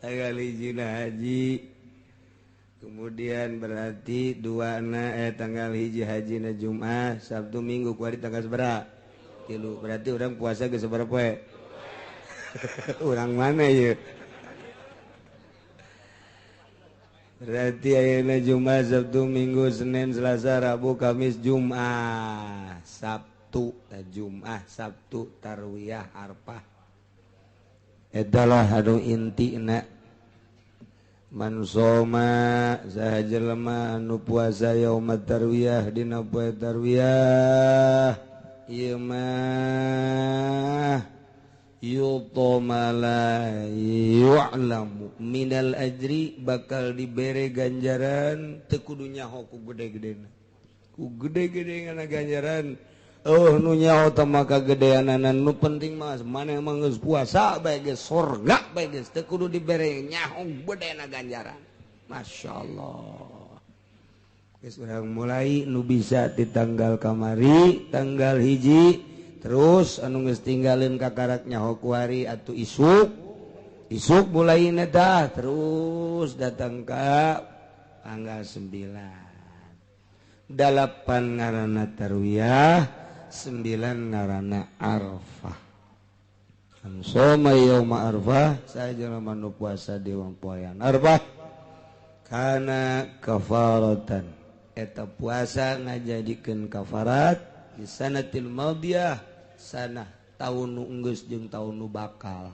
Tanggal hiji haji. Kemudian berarti dua na tanggal hiji haji na Jumat, Sabtu, Minggu kuari tanggal sabaraha? 3. Berarti orang puasa geus sabaraha poe? Urang mana ieu? Berarti ayeuna Jumat, Sabtu, Minggu, Senin, Selasa, Rabu, Kamis, Jumat, Sabtu, Jumat, Sabtu, Tarwiyah, Arfah. Eta lah anu intina. Man soma saha jelema anu puasa yaumat tarwiyah dina poe tarwiyah ieu mah yutoma la yu'lamu minal ajri bakal dibere ganjaran teu kudu nyaho ku gede-gedena ku gede-gede ngana ganjaran. Oh nu nyaho teh maka gedeanana nu penting mah maneh mah geus puasa bae geus sorga bae geus teu kudu dibere nyaho gedena ganjaran. Masyaallah. Geus urang mulai nu bisa di tanggal kamari tanggal hiji terus anu geus tinggalin kakarak nyaho kuari atuh isuk isuk mulai dah terus datang ka tanggal 9 8 ngaranna tarwiyah 9 ngaranna Arfah. Soma yauma Arfah saja jelema nu puasa di poean Arfah kana kafaratan eta puasa ngajadikeun kafarat di sanatil madiyah sanah tahun nu enggeus jeung tahun nu bakal.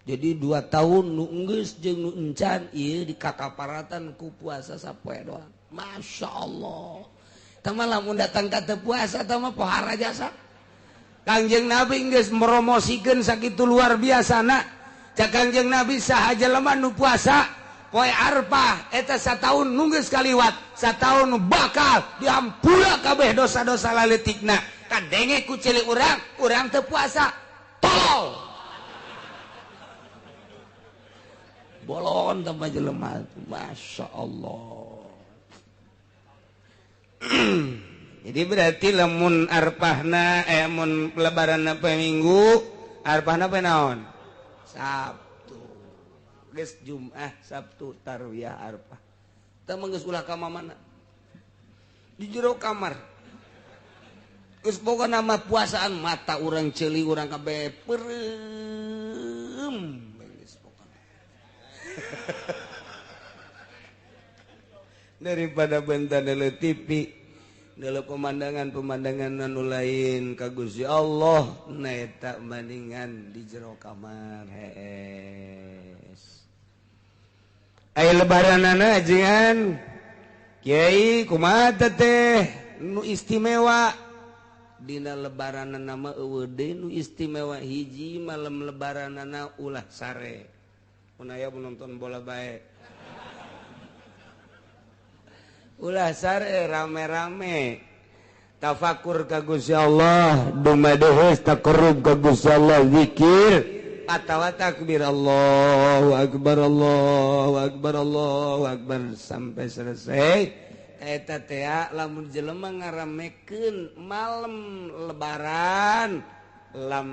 Jadi 2 tahun nu enggeus jeung nu encan ieu dikakaparatan ku puasa sapoe doang. Masya Allah. Tama lamun datang ka teu puasa tama pohara jasa. Kangjeng Nabi geus promosikeun sakitu luar biasana. Cak Kangjeng Nabi saha jelema nu puasa poe Arfah eta sataun nu geus kaliwat, sataun nu bakal dihampura kabeh dosa-dosa laletikna. Kadenge ku cilik urang, urang teu puasa. Tolol. Bolon tambah jelema. Masya Allah. Jadi berarti lamun arpahna mun lebaranna poe Minggu, arpahna poe naon? Sabtu. Geus Jumat, Sabtu, Tarwiyah, Arfah. Teu mah geus ulah ka mamana. Di jero kamar. Geus pokona mah puasaan mata urang ceuli urang kabeh peureum geus pokona. Daripada benta nele TV nele pemandangan-pemandangan anu lain ka Gusti Allah na eta bandingan di jero kamar hees. Aya lebaranana ajengan kiai kumaha teh nu istimewa dina lebaranana mah eueuh deui nu istimewa hiji malam lebaranana ulah sare. Mun aya nonton bola bae. Ulah sare rame-rame tafakur ka Gusti Allah dumadehes taqarrub ka Gusti Allah zikir atawa takbir Allahu akbar Allahu akbar Allahu akbar sampai selesai. Eta teh lamun jelema ngaramekeun malam lebaran lam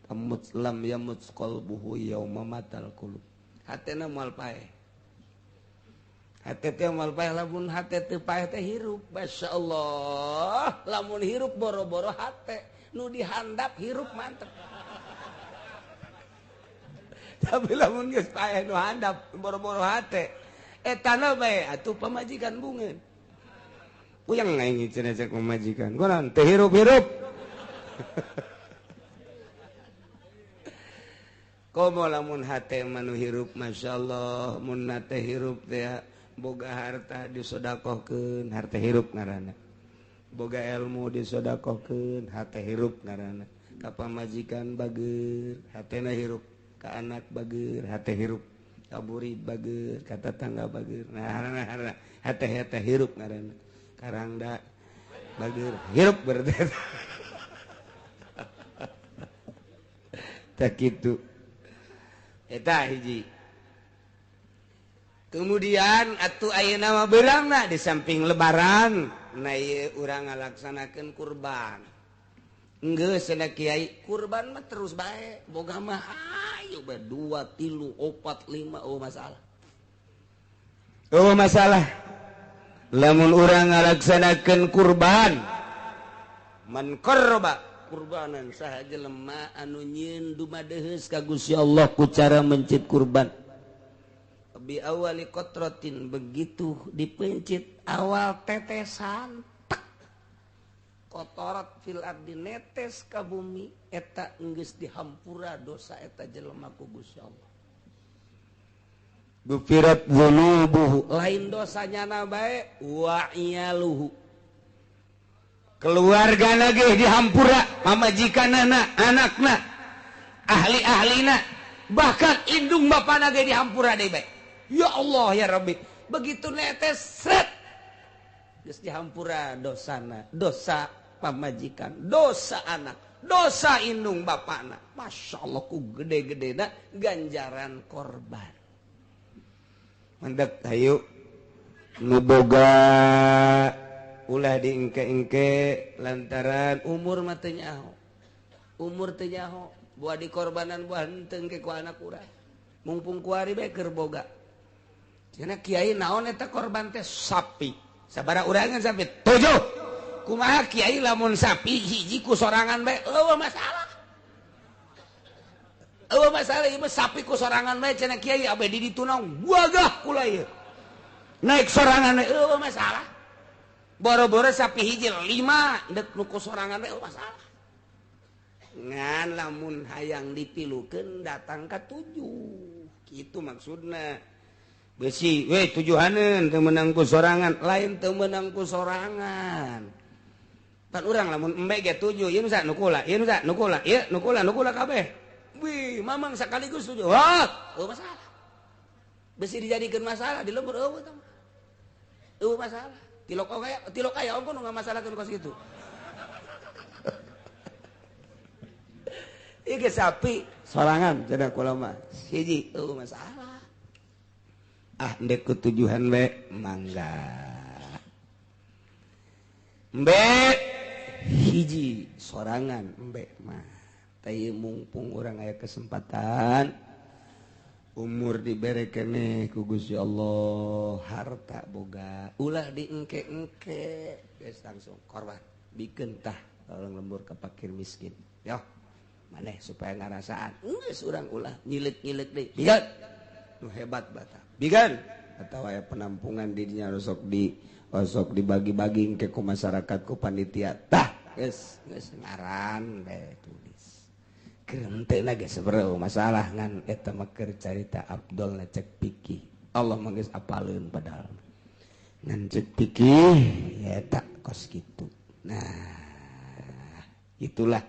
tamut lam yamut qalbuhu yauma matal qulub hatena moal paeh. Hate teh moal paeh lamun hate teu paeh teh hirup. Masyaallah, lamun hirup boro-boro hate nu dihandap hirup mantep. Tapi lamun geus paeh nu handap boro-boro hate etana bae atuh pamajikan bungeun. Puyeng aing cenah cek pamajikan. Kunaon teu hirup-hirup. Komo lamun hate mah nu hirup masyaallah, mun hate hirup teh boga harta disodakohkeun harta hirup ngaranna, boga ilmu disodakohkeun hate hirup ngaranna, ka pamajikan bager hatena hirup, ka anak bager hate hirup, ka murid bager, ka tetangga bager, nah hate hate hirup ngaranna, karangda bager hirup berarti. Tak kitu eta hiji. Kemudian atuh ayeuna mah beurangna di samping lebaran na ieu urang ngalaksanakeun kurban. Geus cenah kiai kurban mah terus bae boga mah Hayu bae 2 3 4 5 oh masalah. Oh masalah. Lamun urang ngalaksanakeun kurban man qarraba kurbanan saha jelema anu nyieun dumadeheus ka Gusti Allah ku cara mencit kurban. Bi awali qatratin begitu dipencit awal tetesan tek kotorat fil ardi netes ka bumi eta geus dihampura dosa eta jelema ku Gusti Allah. Gufirat dzunubuhu lain dosanya na bae wa iyaluhu keluargana ge dihampura pamajikanana anakna ahli-ahlina bahkan indung bapana ge dihampura deui bae. Ya Allah ya Rabbi begitu netes sret geus dihampura dosana dosa pamajikan dosa anak dosa indung bapana. Masya Allah ku gede-gedena ganjaran korban. Mandek hayu nu boga ulah diengke-engke lantaran umur mah teu nyaho umur teu nyaho buah dikorbanan buah henteu engke ku anak urang mungpung kuari bae keur boga. Cenah kiai naon eta korban teh sapi. Sabaraha urangan sapi? 7. Kumaha kiai lamun sapi hiji ku sorangan bae eueuh masalah. Eueuh masalah ieu mah sapi ku sorangan bae cenah kiai abe di ditu naon wagah kula ieu. Naik sorangan bae eueuh masalah. Boro-boro sapi hiji 5 deuk nu ku sorangan bae eueuh masalah. Ngan lamun hayang dipilukeun datang ka 7. Kitu maksudna. Besi, weh tujuhaneun teu meunang ku sorangan, lain teu meunang ku sorangan. Pan urang lamun embe ge 7, ieu nu sa nu kula, ieu nu sa nu kula, ieu nu kula, nu kula kabeh. Wih, mamang sekaligus 7. Wah, eueuh masalah. Besi dijadikeun masalah di lembur eueuh tah. Eueuh masalah. Tilok aya ongko nu ngamasalahkeun kos kitu. Ieu ge sapi sorangan cenah kula mah. Hiji eueuh masalah. Ah ndek ketujuhan be mangga embe hiji sorangan embe mah teh mumpung urang aya kesempatan umur dibere keneh ku Gusti Allah harta boga ulah diengke-engke geus langsung korban bikeun tah tolong lembur ka fakir miskin yo maneh supaya ngarasaan geus urang ulah nyileuk-nyileuk deui bigan nu hebat bata bigan atau aya penampungan dirinya osok dibagi-bagi ke ku masyarakat ku panitia tah geus geus ngaran bae tulis keur henteu geus sebereu masalah ngan eta mah keur carita Abdul na cek pikih Allah mah geus apaleun padahal ngan cek pikih ya eta kos kitu. Nah itulah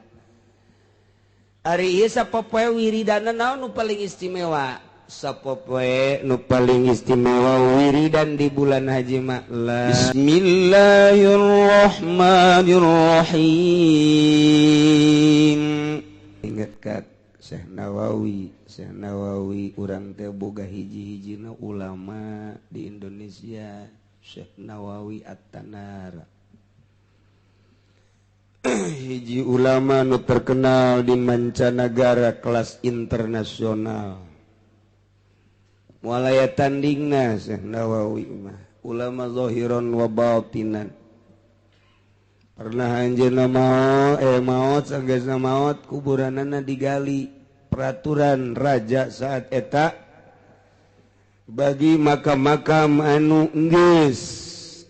ari ieu sapopoe wiridana naon nu paling istimewa sapopoe nu paling istimewa wiridan di bulan haji makla. Bismillahirrahmanirrahim. Ingat ka Syekh Nawawi, Syekh Nawawi urang teh boga hiji-hijina ulama di Indonesia, Syekh Nawawi At-Tanara. Hiji ulama nu terkenal di mancanagara kelas internasional. Walaya tandingna Syekh Nawawi mah ulama zahiran wa batinan. Pernah anjeunna maot sanggeusna maot kuburanana digali. Peraturan raja saat eta bagi makam-makam anu geus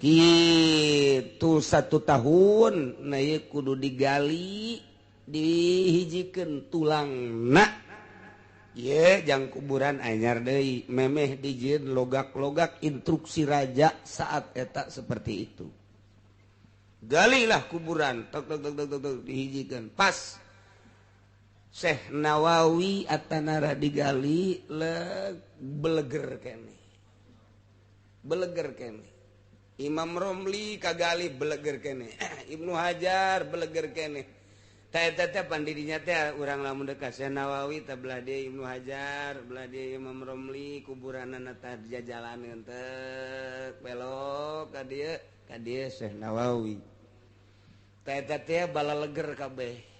kitu 1 tahun na ieu kudu digali dihijikeun tulangna. Ye jang kuburan anyar deui memeh dijieun logak-logak instruksi raja saat eta seperti itu. Galilah kuburan tok tok tok tok tok dihijikeun pas Syekh Nawawi At-Tanara digali beleger keneh. Beleger keneh. Imam Romli kagali beleger keneh. Ibnu Hajar beleger keneh. Teh pandidinya teh urang lamun dekat Syekh Nawawi teh belah deui Ibnu Hajar, belah deui Imam Romli kuburanana teh jajalaneun teh belok ka dieu Syekh Nawawi. Teh teh balaleger kabeh.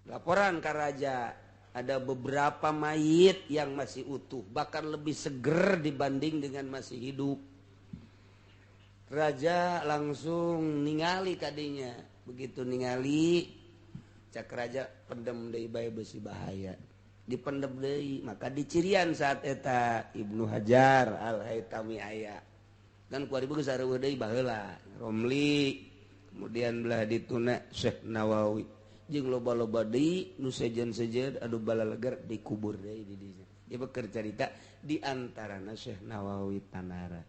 Laporan ka raja, Ada beberapa mayit yang masih utuh, bahkan lebih seger dibanding dengan masih hidup. Raja langsung ningali kadinya. Begitu ningali, cak raja pendem deui bae besi bahaya. Dipendem deui, maka dicirian saat eta Ibnu Hajar Al-Haytami aya. Kan ku ari geus areueuh deui baheula. Romli, kemudian belah dituna Syekh Nawawi. Jeung loba-loba deui nu sejen-sejen anu balaleger dikubur deui di dinya. Ieu keur carita di antarana Syekh Nawawi Tanara.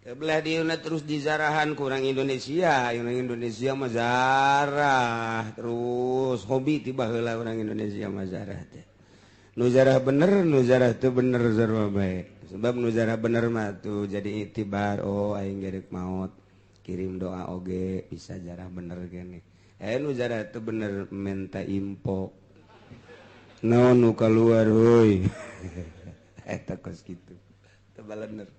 Belah diuna terus dizarahan kurang Indonesia, orang Indonesia mah zarah terus hobi tiba heula orang Indonesia mah zarah teh. Nu zarah bener, nu zarah teu bener sarua bae. Sebab nu zarah bener mah tuh jadi itibar, oh aing gerek maot, kirim doa oge bisa zarah bener gini. Nu zarah teu bener menta info. Naon nu kaluar heuy. Eta kos kitu. Teu balener.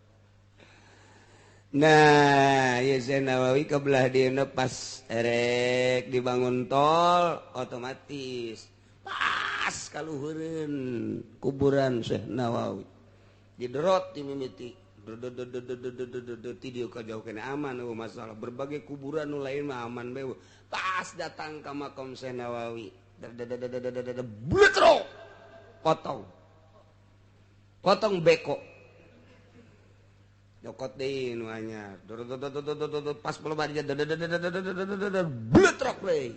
Nah, ya Syekh Nawawi kebelah dieuna pas erek dibangun tol otomatis pas kaluhureun kuburan Syekh Nawawi. Diderot dimimiti. Ti dieu ka jauh kene aman eueuh masalah. Berbagai kuburan nu lain mah aman bae. Pas datang ka makam Syekh Nawawi, bletrok. Potong. Potong beko. Nyokot deui nu anyar. Pas pelobar dia bletrok deui.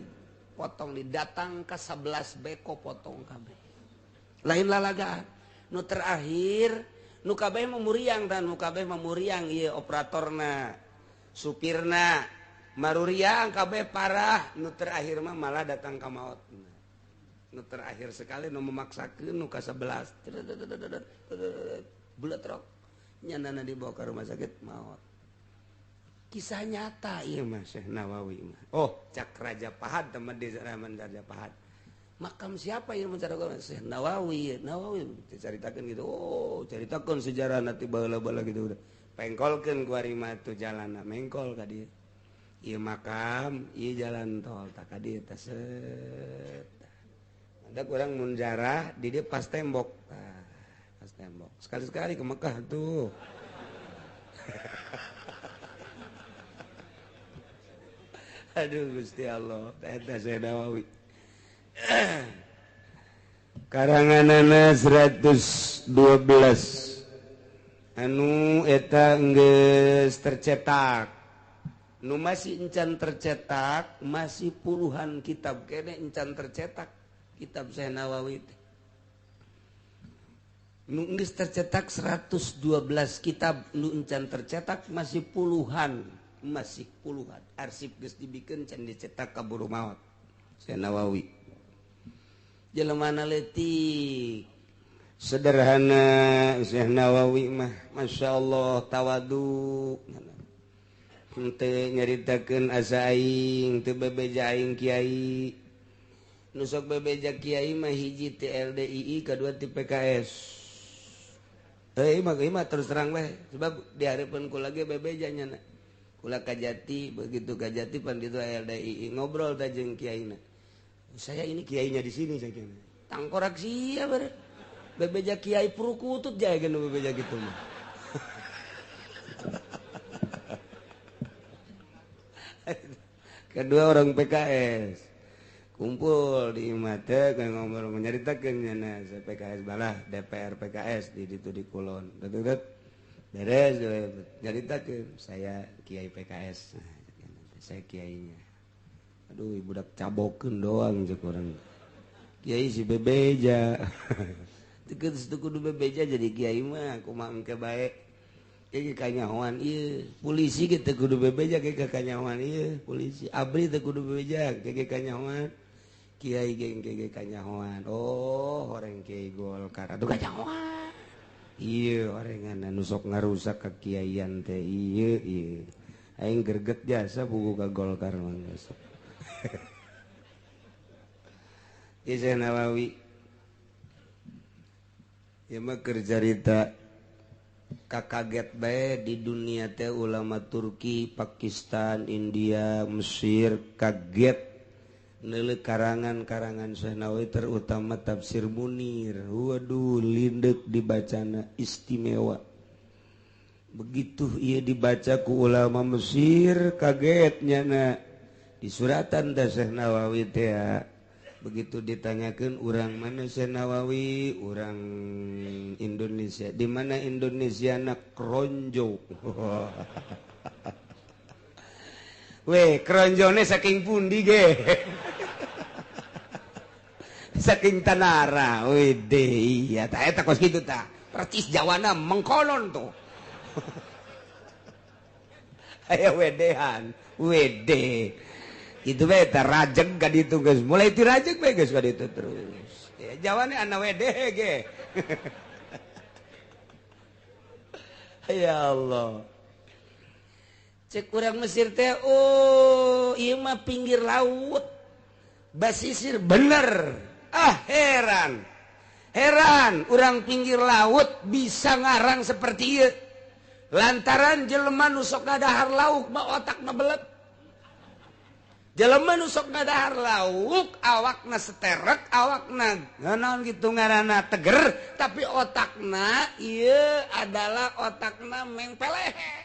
Potong didatang ka 11 beko potong kabeh. Lain lalagaan. Nu terakhir nu kabeh mah muriang tan, nu kabeh mah muriang ieu operatorna, supirna, maruriang kabeh parah. Nu terakhir mah malah datang ka maot. Nu terakhir sekali nu memaksakeun nu ka 11. Bletrok. Nyanana dibawa ke rumah sakit maot. Kisah nyata ieu mah Syekh Nawawi mah. Oh, cak Raja Pahad teman di zaman Raja Pahad. Makam siapa yang mencari Syekh Nawawi? Nawawi diceritakeun gitu. Oh, ceritakeun sejarah nanti baheula-baheula gitu udah. Pengkolkeun ku ari mah tuh jalanna mengkol ka dieu. Ieu makam, ieu jalan tol tak ka dieu teh set. Ada kurang mun jarah di dieu pas tembok. Pas tembok. Sekali-sekali ke Mekah tuh. Aduh Gusti Allah, eta Syekh Nawawi. Karanganana 112 anu eta geus tercetak. Nu masih encan tercetak, masih puluhan kitab kene encan tercetak kitab Syekh Nawawi teh. Nu geus tercetak 112 kitab, nu encan tercetak masih puluhan, masih puluhan. Arsip geus dibikeun can dicetak kaburu maot. Syekh Nawawi. Jelemana leutik, sederhana Syekh Nawawi mah, Masya Allah tawadu. Henteu nyaritakeun asa aing, teu bebeja aing kiai. Nu sok bebeja kiai mah hiji ti LDII, kadua ti PKS. Heuh mah terus terang bae, sebab di hareupeun kula ge bebeja nya. Kula Kajati, begitu Kajati pan ditu LDII ngobrol tah jeung kiaina. Saya ini kiainya di sini saya kira. Tangkorak sia bare. Bebeja kiai purukutut jae geus bebeja kitu mah. Kedua orang PKS kumpul di imah teh ngobrol nyaritakeun nya PKS balah DPR PKS di ditu di Kulon. Beres nyaritakeun saya kiai PKS. Saya kiainya. Aduh budak cabokeun doang cek urang. Kiai si bebeja. Teu kudu bebeja jadi kiai mah kumaha engke bae. Kiai kanyahoan ieu, polisi ge teu kudu bebeja ge kanyahoan ieu, polisi abri teu kudu bebeja ge kanyahoan. Kiai ge ge kanyahoan. Oh, horeng kiai Golkar atuh kanyahoan. Ieu orengan anu sok ngarusak kakiaian teh ieu ieu. Aing greget jasa buku ka Golkar mah geus. Syekh Nawawi ieu mah keur carita kakaget bae di dunia teh ulama Turki, Pakistan, India, Mesir kaget Neuleuh karangan-karangan Syekh Nawawi terutama tafsir Munir. Waduh, lindek dibacana istimewa. Begitu ia dibaca ku ulama Mesir kagetnya na di suratan teh Syekh Nawawi teh. Begitu ditanyakan urang mana Syekh Nawawi, urang Indonesia. Di mana Indonesia na Kronjo. Weh, kronjone saking pundi ge. Saking Tanara. Wede, iya ta eta kos kitu ta. Percis Jawana mengkonon tuh. Aya wedehan, wede. Itu bae ta rajeg ka ditu geus. Mulai ti rajeg bae geus ka ditu terus. Ya Jawane ana wede ge. Ya Allah. Cek urang Mesir teh, oh ieu mah pinggir laut basisir bener. Ah heran, heran urang pinggir laut bisa ngarang seperti ieu. Lantaran jelema nu sok ngadahar lauk mah otakna belet. Jelema nu sok ngadahar lauk awakna seterek, awakna naon kitu ngaranna teger, tapi otakna ieu adalah otakna mengpeleh.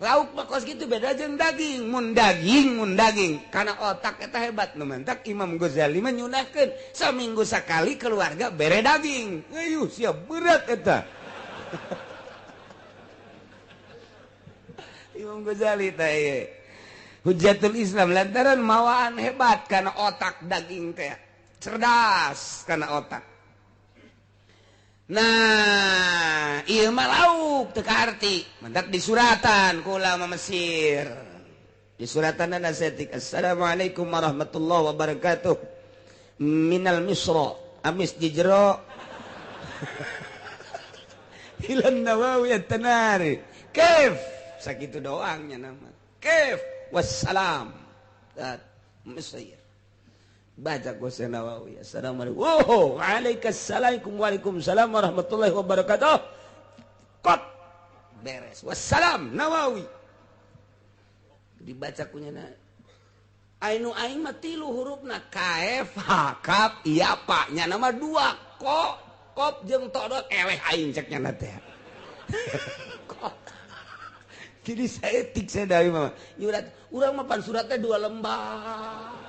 Lauk mah kos gitu beda jeung daging, mun daging karena otak eta hebat nu mantak Imam Ghazali mah nyunahkeun saminggu sakali keluarga bere daging. Ayuh siap berat eta. Imam Ghazali teh ieu Hujjatul Islam lantaran mawaan hebat karena otak daging teh cerdas karena otak. Nah, ieu mah lauk teu kaarti, mantak disuratan ku ulama Mesir. Disuratan saeutik, assalamualaikum warahmatullahi wabarakatuh. Minal Misra, amis jijro. Ilan Nawawi at-Tanari. Kaif? Sakitu doangnya nama. Kaif? Wassalam. Dat Mesir. Baca ku Syekh Nawawi. Assalamualaikum. Oh, waalaikumsalam waalaikumsalam warahmatullahi wabarakatuh. Kot beres. Wassalam Nawawi. Dibaca kunyana. Ainu aing mah tilu hurufna K F H K iya pak nya nama dua ko kop jeung todot eleh aing cek nya teh. Kok. Jadi saya tik saya dari mama. Nyurat urang mah pan suratnya dua lembar.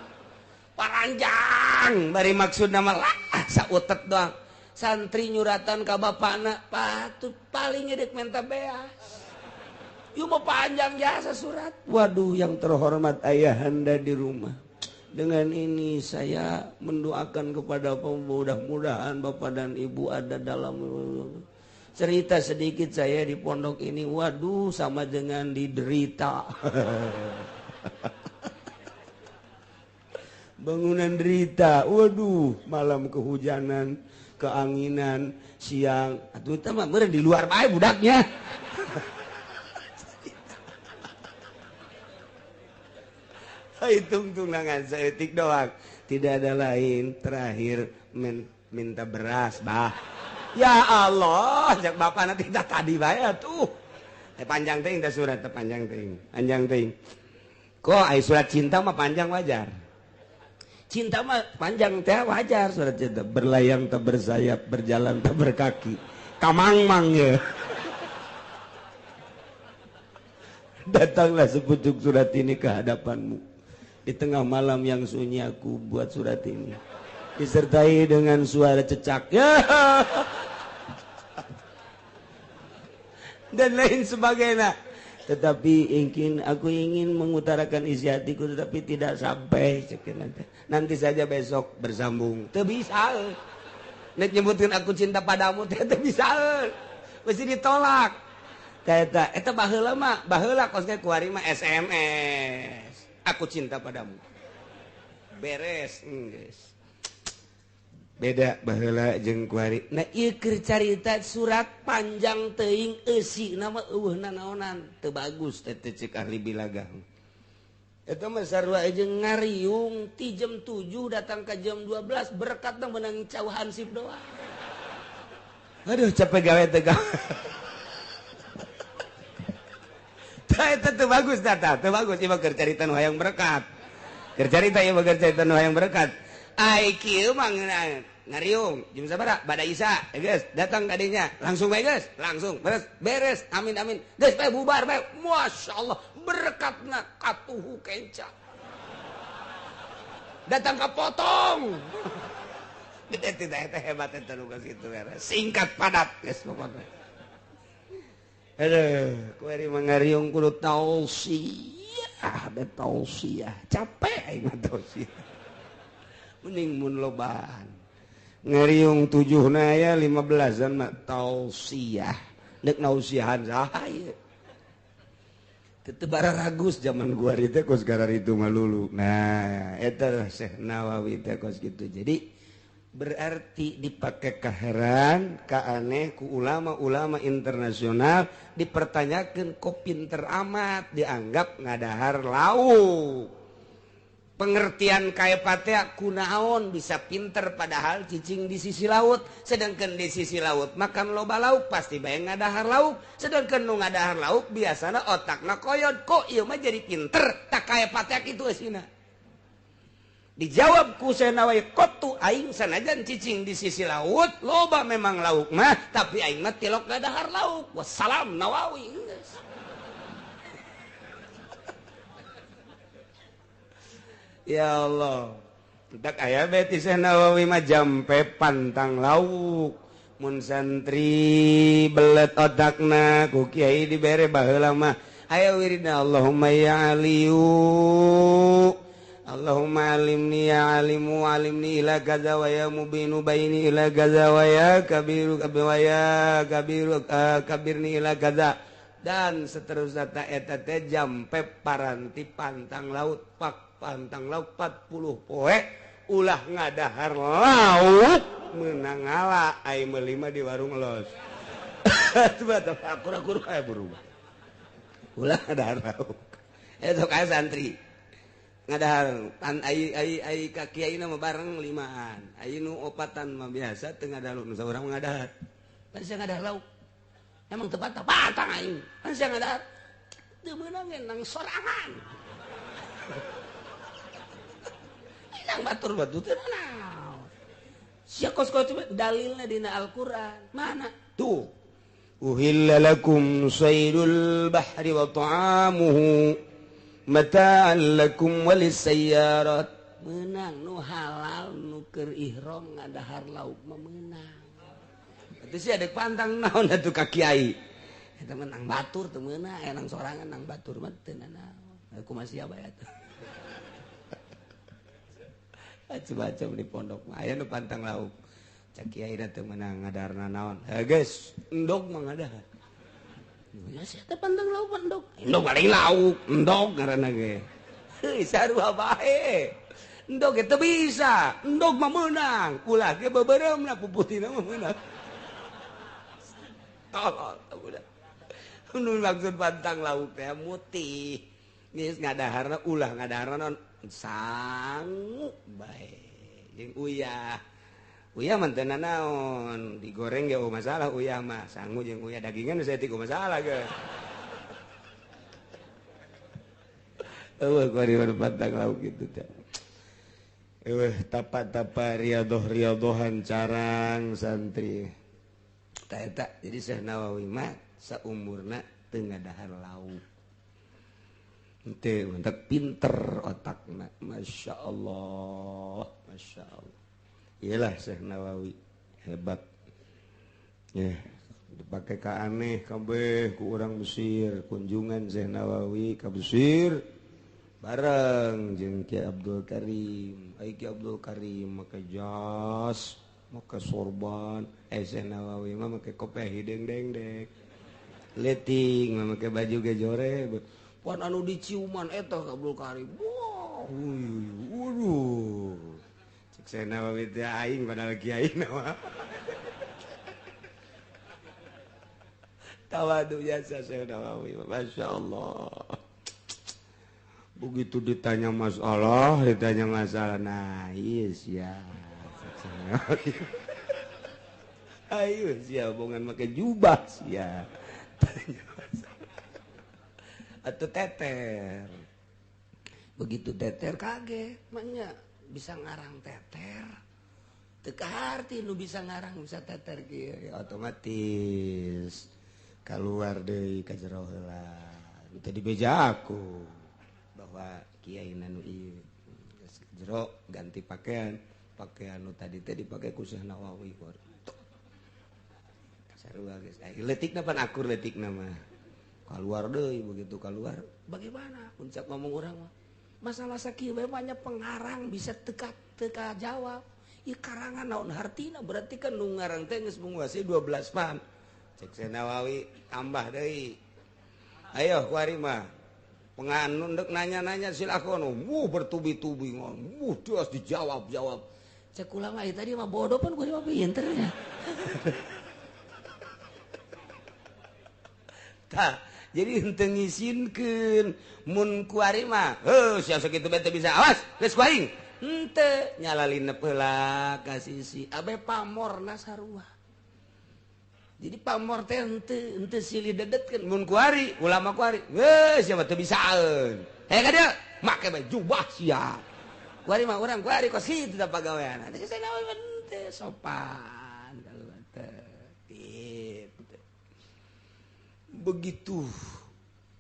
Paranjang bari maksud nama lah sautet doang. Santri nyuratan ka bapana patut paling ngedek menta beas. Ieu mah panjang jasa surat. Waduh yang terhormat ayahanda di rumah. Dengan ini saya mendoakan kepada mudah-mudahan bapak dan ibu ada dalam cerita sedikit saya di pondok ini. Waduh sama dengan diderita. Bangunan derita, waduh, malam kehujanan, keanginan, siang, atuh teh mah meureun di luar bae budaknya. Hitung tunangan saeutik doang, tidak ada lain. Terakhir minta beras, bah. Ya Allah, cek bapak nanti tadi bae atuh. Panjang teuing teh surat teh panjang teuing, panjang teuing. Kok ai surat cinta mah panjang wajar. Cinta mah panjang teh wajar surat cinta, berlayang tak bersayap, berjalan tak berkaki, kamang-mang ya. Datanglah sepucuk surat ini ke hadapanmu. Di tengah malam yang sunyi aku buat surat ini, disertai dengan suara cecak ya. Dan lain sebagainya. Tetapi aku ingin mengutarakan isi hatiku tetapi tidak sampai. Nanti saja besok bersambung. Teu bisa. Nek nyebutin aku cinta padamu teh teu bisa. Mesti ditolak. Eta eta baheula mah, baheula kos ge kuari mah SMS. Aku cinta padamu. Beres geus. Beda baheula jeung kuari. Nah ieu keur carita surat panjang teuing eusi nama eueuh nanaonan teu bagus teh cek ahli bilagah. Eta mah sarua jeung ngariung ti jam 7 datang ka jam 12 berkat menang cau hansip doang. Aduh capek gawe teh gawe. Tah eta teu bagus tah teu bagus ieu mah keur carita nu hayang berkat. Keur carita ieu mah carita nu hayang berkat. Ai kieu mah ngariung jam sabaraha bada Isya geus datang ka dinya langsung bae geus langsung beres beres amin amin geus bae bubar bae masyaallah berkatna katuhu kenca datang ka potong gede tidak teh hebat eta nu geus kitu beres singkat padat geus pokokna aduh kuari mangariung kudu tausiah da tausiah capek aing mah tausiah mending mun lobaan ngeriung 7 na ya 15-an mah tausiah deuk nausiahan saha ieu teu bararagus zaman gua teh kos gararitu mah lulu. Nah eta Syekh Nawawi teh kos kitu. Jadi berarti dipake kaheran kaaneh ku ulama-ulama internasional dipertanyakeun kok pinter amat dianggap ngadahar lauk. Pengertian kaepatea kunaon bisa pinter padahal cicing di sisi laut, sedangkan di sisi laut makan loba lauk pasti bae ngadahar lauk, sedangkan nu ngadahar lauk biasana otakna koyot kok ieu mah jadi pinter tak kaepatea kitu eusina. Dijawab ku Syekh Nawawi kotu aing sanajan cicing di sisi laut loba memang lauk mah tapi aing mah tilok ngadahar lauk. Wassalam Nawawi. Ya Allah, tak aya beti Syekh Nawawi mah jampe pantang lauk. Mun santri belet otakna ku kiai dibere baheula mah. Aya wiridna Allahumma ya aliyu Allahumma alimni ya alimu alimni ila kaza wa ya mubinu baini ila kaza wa ya kabiru wa ya kabiru kabirni ila kaza dan seterusnya ta eta teh jampe paranti pantang laut pak pantang laut 40 poe ulah ngadahar laut menang ngala ai meuli mah di warung los. Akur-akur kayak berubah. Ulah ngadahar laut. Eta kae santri. Ngadahar pan ai ai ai ka kiai mah bareng limaan. Ai nu opatan mah biasa teu ngadahar nu saurang ngadahar. Pan sia ngadahar lauk. Emang teu patang aing. Pan sia ngadahar teu meunang nang sorangan. Nang batur batu teh naon sia kos kos dalilna dina Al-Qur'an mana tuh uhilla lakum saydul bahri wa ta'amuhu mata'an lakum walisayyarat meunang nu halal nu keur ihram ngadahar lauk mah meunang atuh sia deuk pantang naon atuh ka kiai eta menang batur teu meunang aya nang sorangan nang batur mah teu nanaon kumaha sia bae atuh. Macam-macam di pondok mah aya nu pantang lauk cak kiai teu meunang ngadarna naon heuh geus endog mah ngadahar ya sia teh pantang lauk endog endog paling lauk endog ngaranna ge heuh sarua bae endog ge teu bisa endog mah meunang ulah ge beubeuremna puputina mah meunang tolol udah nu maksud pantang lauk teh mutih geus ngadaharna ulah ngadaharna naon sanggup bae jeung uyah uyah mah teu nanaon digoreng ge masalah uyah mah sangu jeung uyah dagingan saya tiku masalah ge eueuh kuari pantang lauk kitu teh eueuh tapa-tapa riadoh-riadohan carang santri ta eta jadi Syekh Nawawi mah saumurna teu ngadahar lauk. Ente mantap pinter otakna, masya Allah, masya Allah. Iyalah Syekh Nawawi hebat. Ya, dipakai ka aneh kabeh ku urang Mesir, kunjungan Syekh Nawawi ka Mesir bareng jeung Ki Abdul Karim. Ai Ki Abdul Karim make jas, make sorban, Syekh Nawawi mah make kopiah hideung dengdek. Leting mah make baju ge jore. Pan anu diciuman eta Abdul Karim. Wah, waduh. Cek Syekh Nawawi teh aing padahal kiai mah. Tawadu jasa Syekh Nawawi, masya Allah. Begitu ditanya masalah, nah iya sia. Ayo sia bongan make jubah sia. Tanya masalah. Atau teter. Begitu teter kaget, maknya bisa ngarang teter. Teu kaharti nu bisa ngarang bisa teter kieu ya, otomatis keluar deui ka jero heula. Teu dibeja aku bahwa kiai nu ieu geus jero ganti pakaian, pakaian nu tadi teh dipake ku Syekh Nawawi. Sarua geus. Leutikna pan akur leutikna mah. Keluar deui begitu keluar bagaimana puncak ngomong urang mah. Masalah sakieu bae banyak pengarang bisa teka teka jawab. Ieu karangan naon hartina berarti kan nu ngarang teh geus menguasai 12 pan. Cek Syekh Nawawi tambah deui. Ayo kuari mah. Penganun dek nanya-nanya silakon. Wuh bertubi-tubi ngomong. Wuh terus dijawab-jawab. Cek ulama ieu tadi mah bodoh pun kuari mah pinter nya. Tah, jadi henteu ngisinkeun mun kuari mah heuh sia sakitu bae teu bisa awas geus ku aing. Henteu nyalalinep heula ka sisi abe pamorna sarua. Jadi pamor teh henteu silih dedetkeun mun kuari ulama kuari heuh sia mah teu bisaeun. Heh ka dieu make bae jubah sia. Kuari mah urang kuari kos kitu da pagawean. Teh Nawawi henteu sopan kalau teh. Gitu. Begitu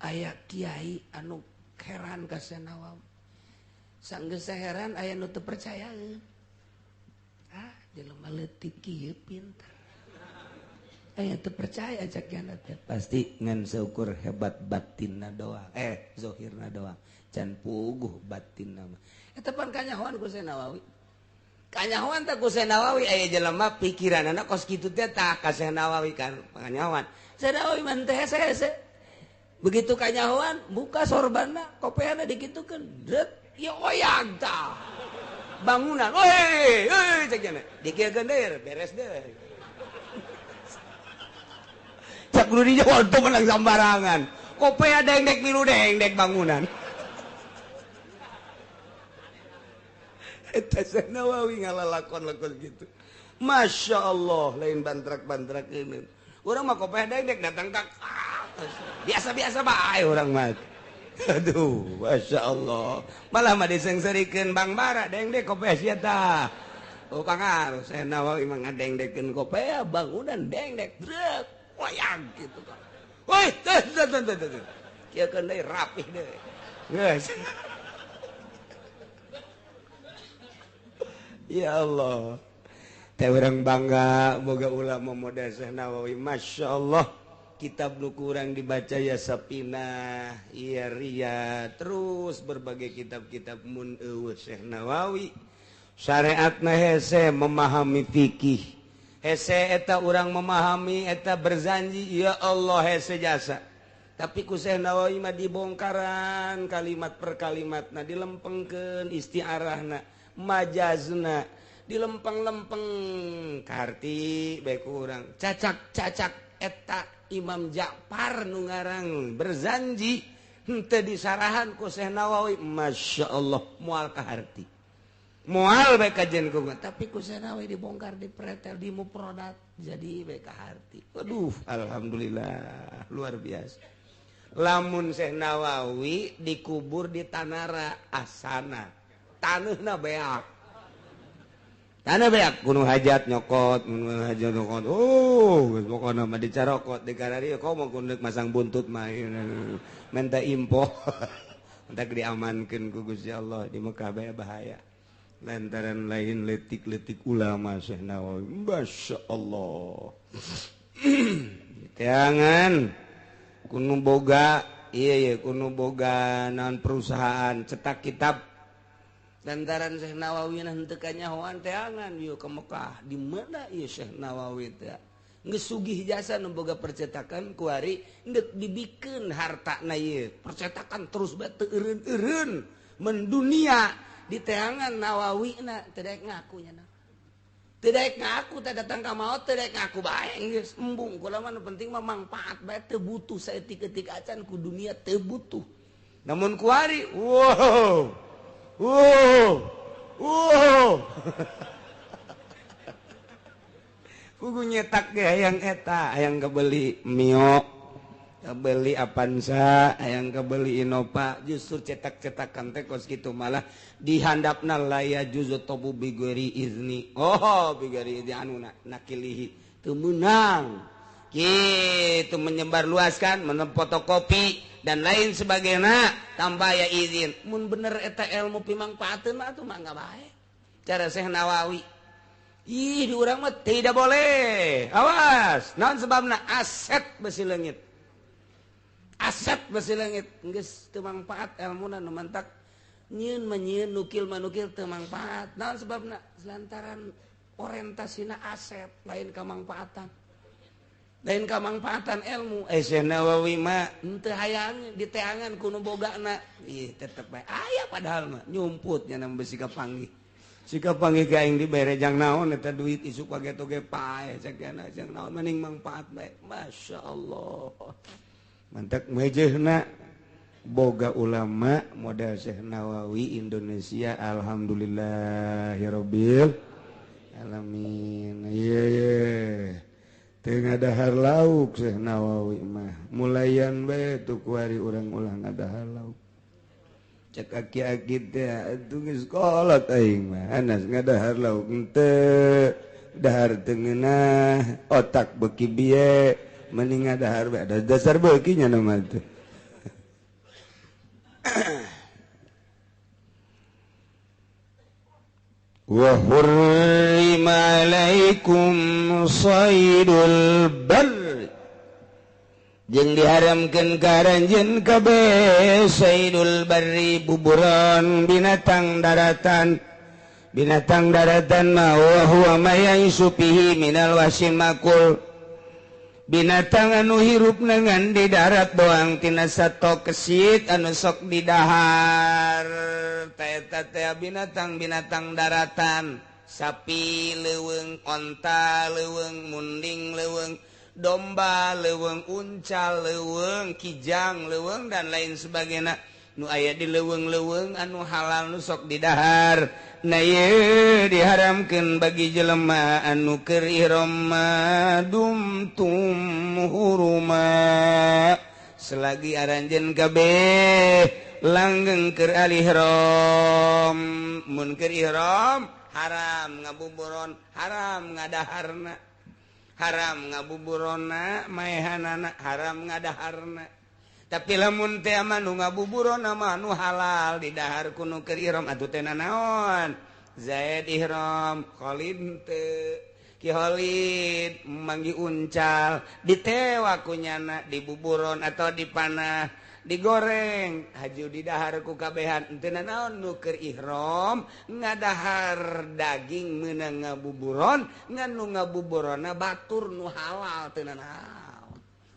aya kiai anu heran ka Syekh Nawawi. Sanggeus heran aya nu teu percayaeun. Ah, jelema leutik kieu pinter. Aya teu percaya cak kiana teh. Pasti ngan seukur hebat batinna doang. Zohirna doang. Can puguh batinna mah. Eta pan kanyahoan ku Syekh Nawawi. Kanyahoan teh ku Syekh Nawawi aya jelema pikiranana kos kitu teh tah ka Syekh Nawawi kan kanyahoan. Syekh Nawawi mah teh hese-hese. Begitu kanyahoan buka sorbanna kopeana dikitukeun dret ya oyag tah. Bangunan weh euy cek nya dikieukeun deui beres deui. Cak kudu dijawab teu menang sambarangan. Kopea dengdek milu dengdek bangunan. Eta Syekh Nawawi ngalalakon-lakon gitu. Masya Allah lain bantrak-bantrak ini. Urang mah kopeh dengdek datang ka biasa-biasa bae urang mah. Aduh, Masya Allah. Malah mah disengserikeun Bang Bara dengdek kopeh sia tah. Oh pangaruh Syekh Nawawi mah ngadengdekeun kopeh bangunan dengdek drek wayang gitu kan. Woi, teh teh teh teh. Kieu keun deui rapih deui. Geus. Ya Allah. Teh urang bangga boga ulama model Syekh Nawawi. Masya Allah. Kitab nu kurang dibaca ya Sapinah, ya Ria, terus berbagai kitab-kitab mun eueuh Syekh Nawawi. Syariatna hese memahami fikih. Hese eta urang memahami eta berzanji ya Allah hese jasa. Tapi ku Syekh Nawawi mah dibongkaran kalimat per kalimatna dilempengkeun istiarahna, majazna dilempeng-lempeng karti bae kurang cacak-cacak eta Imam Ja'far nu ngarang berzanji henteu disarahan ku Syekh Nawawi. Masya Allah moal kaharti moal bae kajen ku tapi ku Syekh Nawawi dibongkar dipretel dimuprodat jadi bae kaharti. Aduh alhamdulillah luar biasa. Lamun Syekh Nawawi dikubur di Tanara Asana taneuhna beak. Tanah beak gunung hajat nyokot, gunung hajat nyokot. Oh, geus pokona mah dicarokot di kararieu komo kudu masang buntut mah minta impo. Entak diamankeun ku Gusti Allah di Mekah bae bahaya. Lantaran lain letik-letik ulama Syekh Nawawi. Masya Allah. Jangan kuno boga, iya iya kuno boga naon perusahaan cetak kitab. Lantaran Syekh Nawawi henteu kanyahoan teangan ieu ke Mekah. Di mana ieu Syekh Nawawi teh? Geus sugih jasa nu boga percetakan kuari deuk dibikeun hartana ieu. Percetakan terus bae teu eureun-eureun mendunia di teangan Nawawi na teu daek ngaku nya. Teu daek ngaku teh datang ka maot teu daek ngaku bae geus embung kula mah nu penting mah mangpaat bae teu butuh saeutik-eutik acan ku dunia teu butuh. Namun kuari wow wow, wow. Kudu nyetak ge hayang eta, hayang kebeli mio, Kabeli Avanza, hayang kabeli Innova, justru cetak-cetakan teh kos kitu malah dihandapna la yajuzu tobu bighairi izni. Oh, bighairi izni anu nakilihi teu meunang. Gitu menyebar luaskan, fotokopi dan lain sebagainya tanpa ya izin. Mun bener eta ilmu pimangpaateun mah atuh mangga bae. Cara Syekh Nawawi. Ih, di urang mah tidak boleh. Awas, naon sebabna aset besi leungit. Aset besi leungit geus teu mangpaat elmuna nu mantak nyieun mah nyieun nukil mah nukil teu mangpaat. Naon sebabna? Lantaran orientasina aset lain kamangpaatan. Lain kamangpaatan ilmu. Syekh Nawawi mah henteu hayang diteangan ku nu bogana. Ih, tetep bae aya padahal mah nyumput nya besi kapanggih. Si kapanggih ka aing dibere jang naon eta duit isuk pageto ge pae cek jang naon mending mangpaat bae. Masyaallah. Mantak mejehna boga ulama model Syekh Nawawi Indonesia alhamdulillahirabbil alamin. Ieu ye teu ngadahar lauk Syekh Nawawi mah mulayan bae tu kuari urang ulah ngadahar lauk. Cek aki-aki teh atuh geus kolot aing mah anas ngadahar lauk henteu dahar teu ngeunah otak beuki bieu mending ngadahar bae ada dasar beuki nya mah teh. Wa hurrima alaikum saydul barr jeung diharamkeun ka aranjeun kabeh saydul barri buburon binatang daratan. Binatang daratan mah wa huwa ma ya'isu fihi minal wahsyil makul. Binatang anu hirup dengan di darat doang tina sato kesit anu sok didahar. Eta teh binatang-binatang daratan, sapi leuweung, onta leuweung, munding leuweung, domba leuweung, unca leuweung, kijang leuweung dan lain sebagainya. Nu aya di leuweung-leuweung anu halal nu sok didahar. Nah ieu diharamkeun bagi jelema anu keur ihram dumtum huruma selagi aranjeun kabeh langgeng keur alihram. Mun keur ihram haram ngabuburon, haram ngadaharna, haram ngabuburona maehanana, haram ngadaharna. Tapi lamun teh mah nu ngabuburona mah nu halal didahar ku nu keur ihram atuh teh nanaon? Zaid ihram, Khalid teu. Ki Khalid manggi uncal, ditewa ku nyana dibuburon atau dipanah, digoreng, haju didahar ku kabehan. Teu nanaon nu keur ihram ngadahar daging meunang ngabuburon, ngan nu ngabuburona batur nu halal teu nanaon.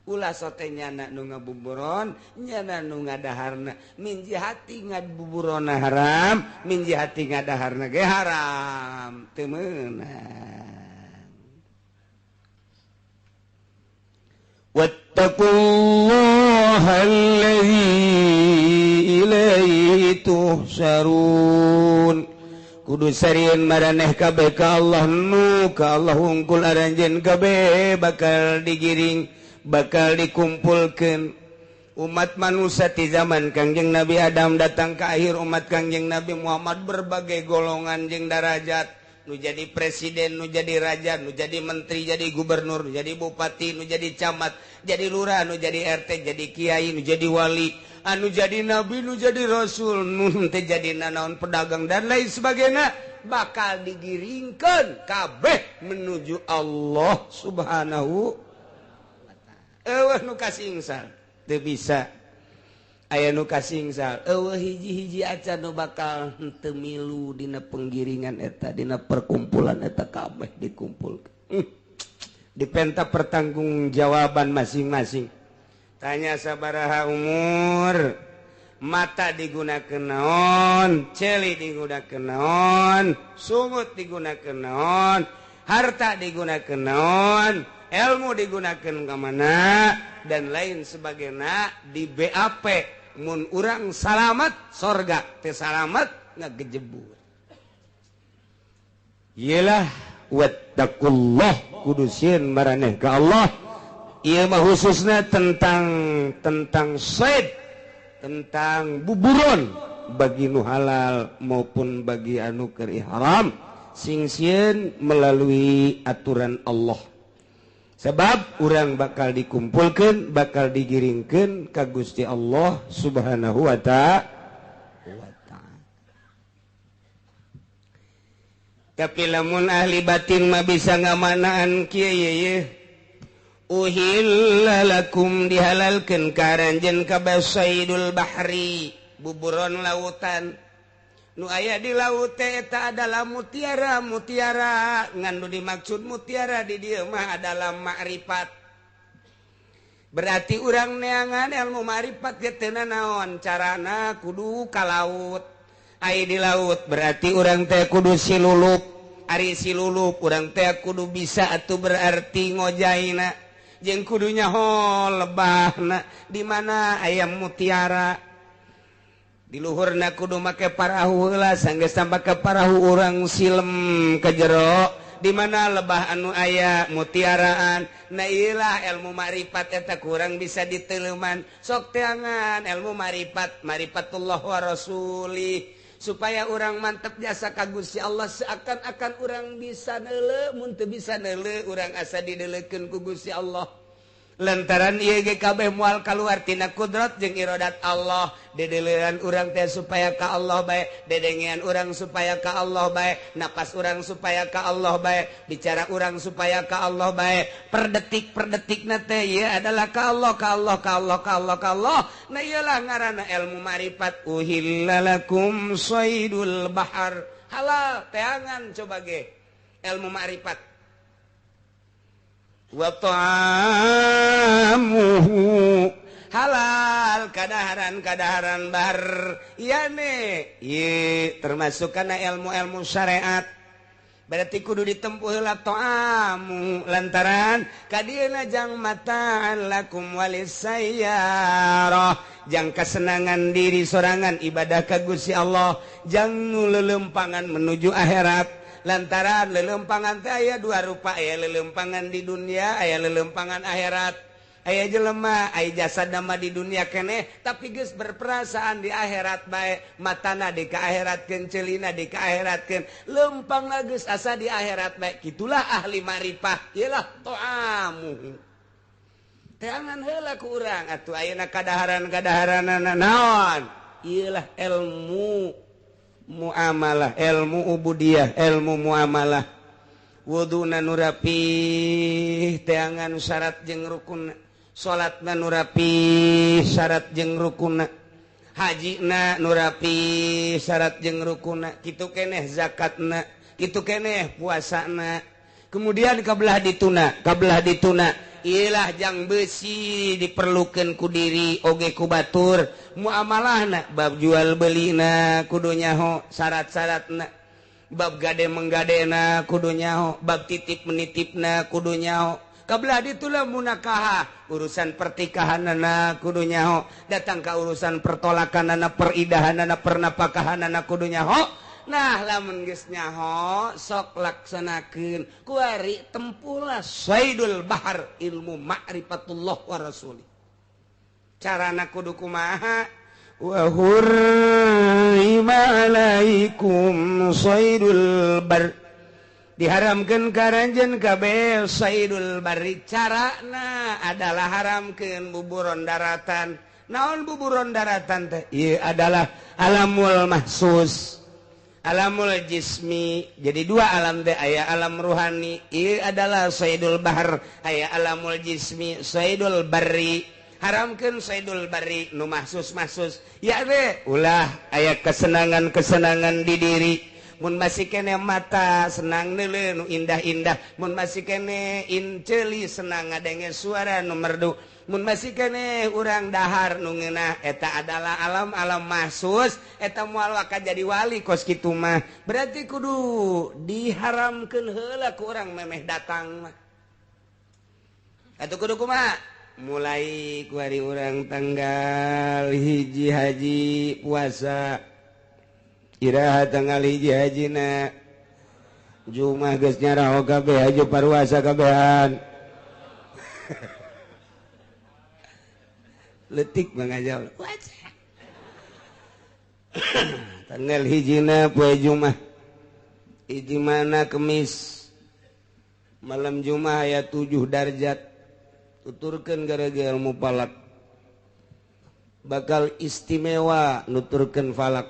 Ulah sote nyana nu ngabuburon, nyana nu ngadaharna. Min jihati ngabuburona haram, min jihati ngadaharna ge haram. Teu meunang. Wattaqullaha allazi ilaihi tuhsyarun. Kudu sarieun maraneh kabeh ka Allah nu ka Allah hungkul aranjeun kabeh bakal digiring, bakal dikumpulkan. Umat manusia di zaman Kangjeng Nabi Adam datang ke akhir umat Kangjeng Nabi Muhammad berbagai golongan jeung darajat, nu jadi presiden, nu jadi raja, nu jadi menteri, jadi gubernur, nu jadi bupati, nu jadi camat, jadi lurah, nu jadi RT, jadi kiai, nu jadi wali, anu jadi nabi, nu jadi rasul, nu teh jadi nanaon pedagang dan lain sebagainya, bakal digiringkeun kabeh menuju Allah Subhanahu wa ta'ala. Eueuh nu kasingsal teu bisa aya nu kasingsal, eueuh hiji-hiji acan nu bakal henteu milu dina penggiringan eta, dina perkumpulan eta kabeh dikumpulkeun. Dipenta pertanggungjawaban masing-masing. Tanya sabaraha umur, mata digunakeun naon, celi digunakeun naon, sungut digunakeun naon, harta digunakeun naon, ilmu digunakan ke mana dan lain sebagainya di BAP. Mun urang salamat sorga, teu salamat ngagejebur. Yelah wattaqullah, kudu sieun maraneh ka Allah. Ieu mah khususna tentang tentang said, tentang buburon bagi nu halal maupun bagi anu keur ihram, sing sieun melalui aturan Allah. Sebab urang bakal dikumpulkan, bakal digiringkan ka Gusti Allah Subhanahu wa ta'ala. Tapi lamun ahli batin mah bisa ngamanaan kieu ye. Uhilla lakum dihalalkeun ka aranjeun kabeh saidul bahri, buburon lautan. Nu aya di laut teh eta adalah mutiara, mutiara ngan nu dimaksud mutiara di dieu mah adalah makrifat. Berarti urang neangan ilmu makrifat ge teu naon carana kudu ka laut. Ai di laut berarti urang teh kudu silulup. Ari silulup urang teh kudu bisa atuh berarti ngojaina jeung kudu nyaho lebahna di mana aya mutiara. Di luhurna kudu make parahu heula, sanggeus make parahu urang silem ke jero di mana lebah anu aya mutiaraan. Nah iyalah ilmu makrifat eta kurang bisa diteleuman. Sok teangan ilmu makrifat, marifatullah wa rasuli, supaya orang mantep jasa ka Gusti Allah. Seakan-akan orang bisa neuleu, mun teu bisa neuleu urang asa dideulekeun ku Gusti Allah. Lantaran ieu ge kabeh moal kaluar tina kudrat jeung iradat Allah. Dedeleuan urang teh supaya ka Allah bae, dedengean urang supaya ka Allah bae, napas urang supaya ka Allah bae, bicara urang supaya ka Allah bae, per detik per detikna teh ieu adalah ka Allah, ka Allah, ka Allah, ka Allah, ka Allah. Nah ieulah ngaranna ilmu makrifat. Uhilla lakum saydul bahar, halal teangan coba ge ilmu makrifat. Wa ta'amuhu halal kadaharan-kadaharan bar yane ye termasuk kana ilmu-ilmu syariat. Berarti kudu ditempuh heula ta'amu lantaran kadieuna jang mataan lakum walisayyarah, jang kesenangan diri sorangan ibadah ka Gusti Allah, jang nu lelempangan menuju akhirat. Lantaran lelempangan teh aya dua rupa, aya lelempangan di dunia, aya lelempangan akhirat. Aya jelema, aya jasad mah di dunia keneh, tapi geus berperasaan di akhirat bae, matana di ka akhiratkeun, ceulina di ka akhiratkeun, lempangna geus asa di akhirat bae. Kitulah ahli marifah, ieulah to'amu. Teangan heula ku urang atuh ayeuna kadaharan-kadaharanana naon? Ieulah ilmu muamalah, ilmu ubudiyah, ilmu muamalah. Wuduna nu rapih teangan syarat jeung rukun, salatna nu rapih syarat jeung rukunna, hajina nu rapih syarat jeung rukunna, kitu keneh zakatna, kitu keneh puasana. Kemudian kabelah dituna, kabelah dituna ilah jang besi diperlukan ku diri oge ku batur. Muamalahna bab jual belina kudu nyaho syarat-syaratna, bab gade menggadena kudu nyaho, bab titip menitipna kudu nyaho. Kabelah ditulah munakaha, urusan pertikahanana kudu nyaho, datang ka urusan pertolakanana, peridahanana, pernapakahanana kudu nyaho. Nah lamun geus nyaho sok laksanakeun kuari tempuhlah saidul bahar ilmu ma'rifatullah wa rasuli. Carana kudu kumaha? Wa hurrima alaikum saidul bar, diharamkeun ka aranjeun kabeh saidul barri. Carana adalah haramkeun buburon daratan. Naon buburon daratan teh? Ieu adalah alamul mahsus, alamul jismi. Jadi dua alam teh, aya alam ruhani ieu adalah saidul bahr, aya alamul jismi saidul barri. Haramkeun saidul barri nu mahsus-mahsus ya teh ulah aya kesenangan-kesenangan di diri. Mun masih kene mata senang neuleuh nu indah-indah, mun masih kene inceuli senang ngadenge suara nu merdu, mun masih kene urang dahar nu ngeunah, eta adalah alam-alam mahsus. Eta moal waka jadi wali kos kitu mah. Berarti kudu diharamkeun heula ku urang memeh datang mah. Atuh kudu kumaha? Mulai ku hari urang tanggal hiji haji puasa, iraha tanggal hiji hajina Jumat geus nyaraho kabeh haji paruasa kabehan. Leutik mah ngajawab. Tanggal hijina poe Jumat. Hiji mana Kemis. Malam Jumat aya 7 darjat. Tuturkeun gara-gara ilmu falak. Bakal istimewa nuturkeun falak.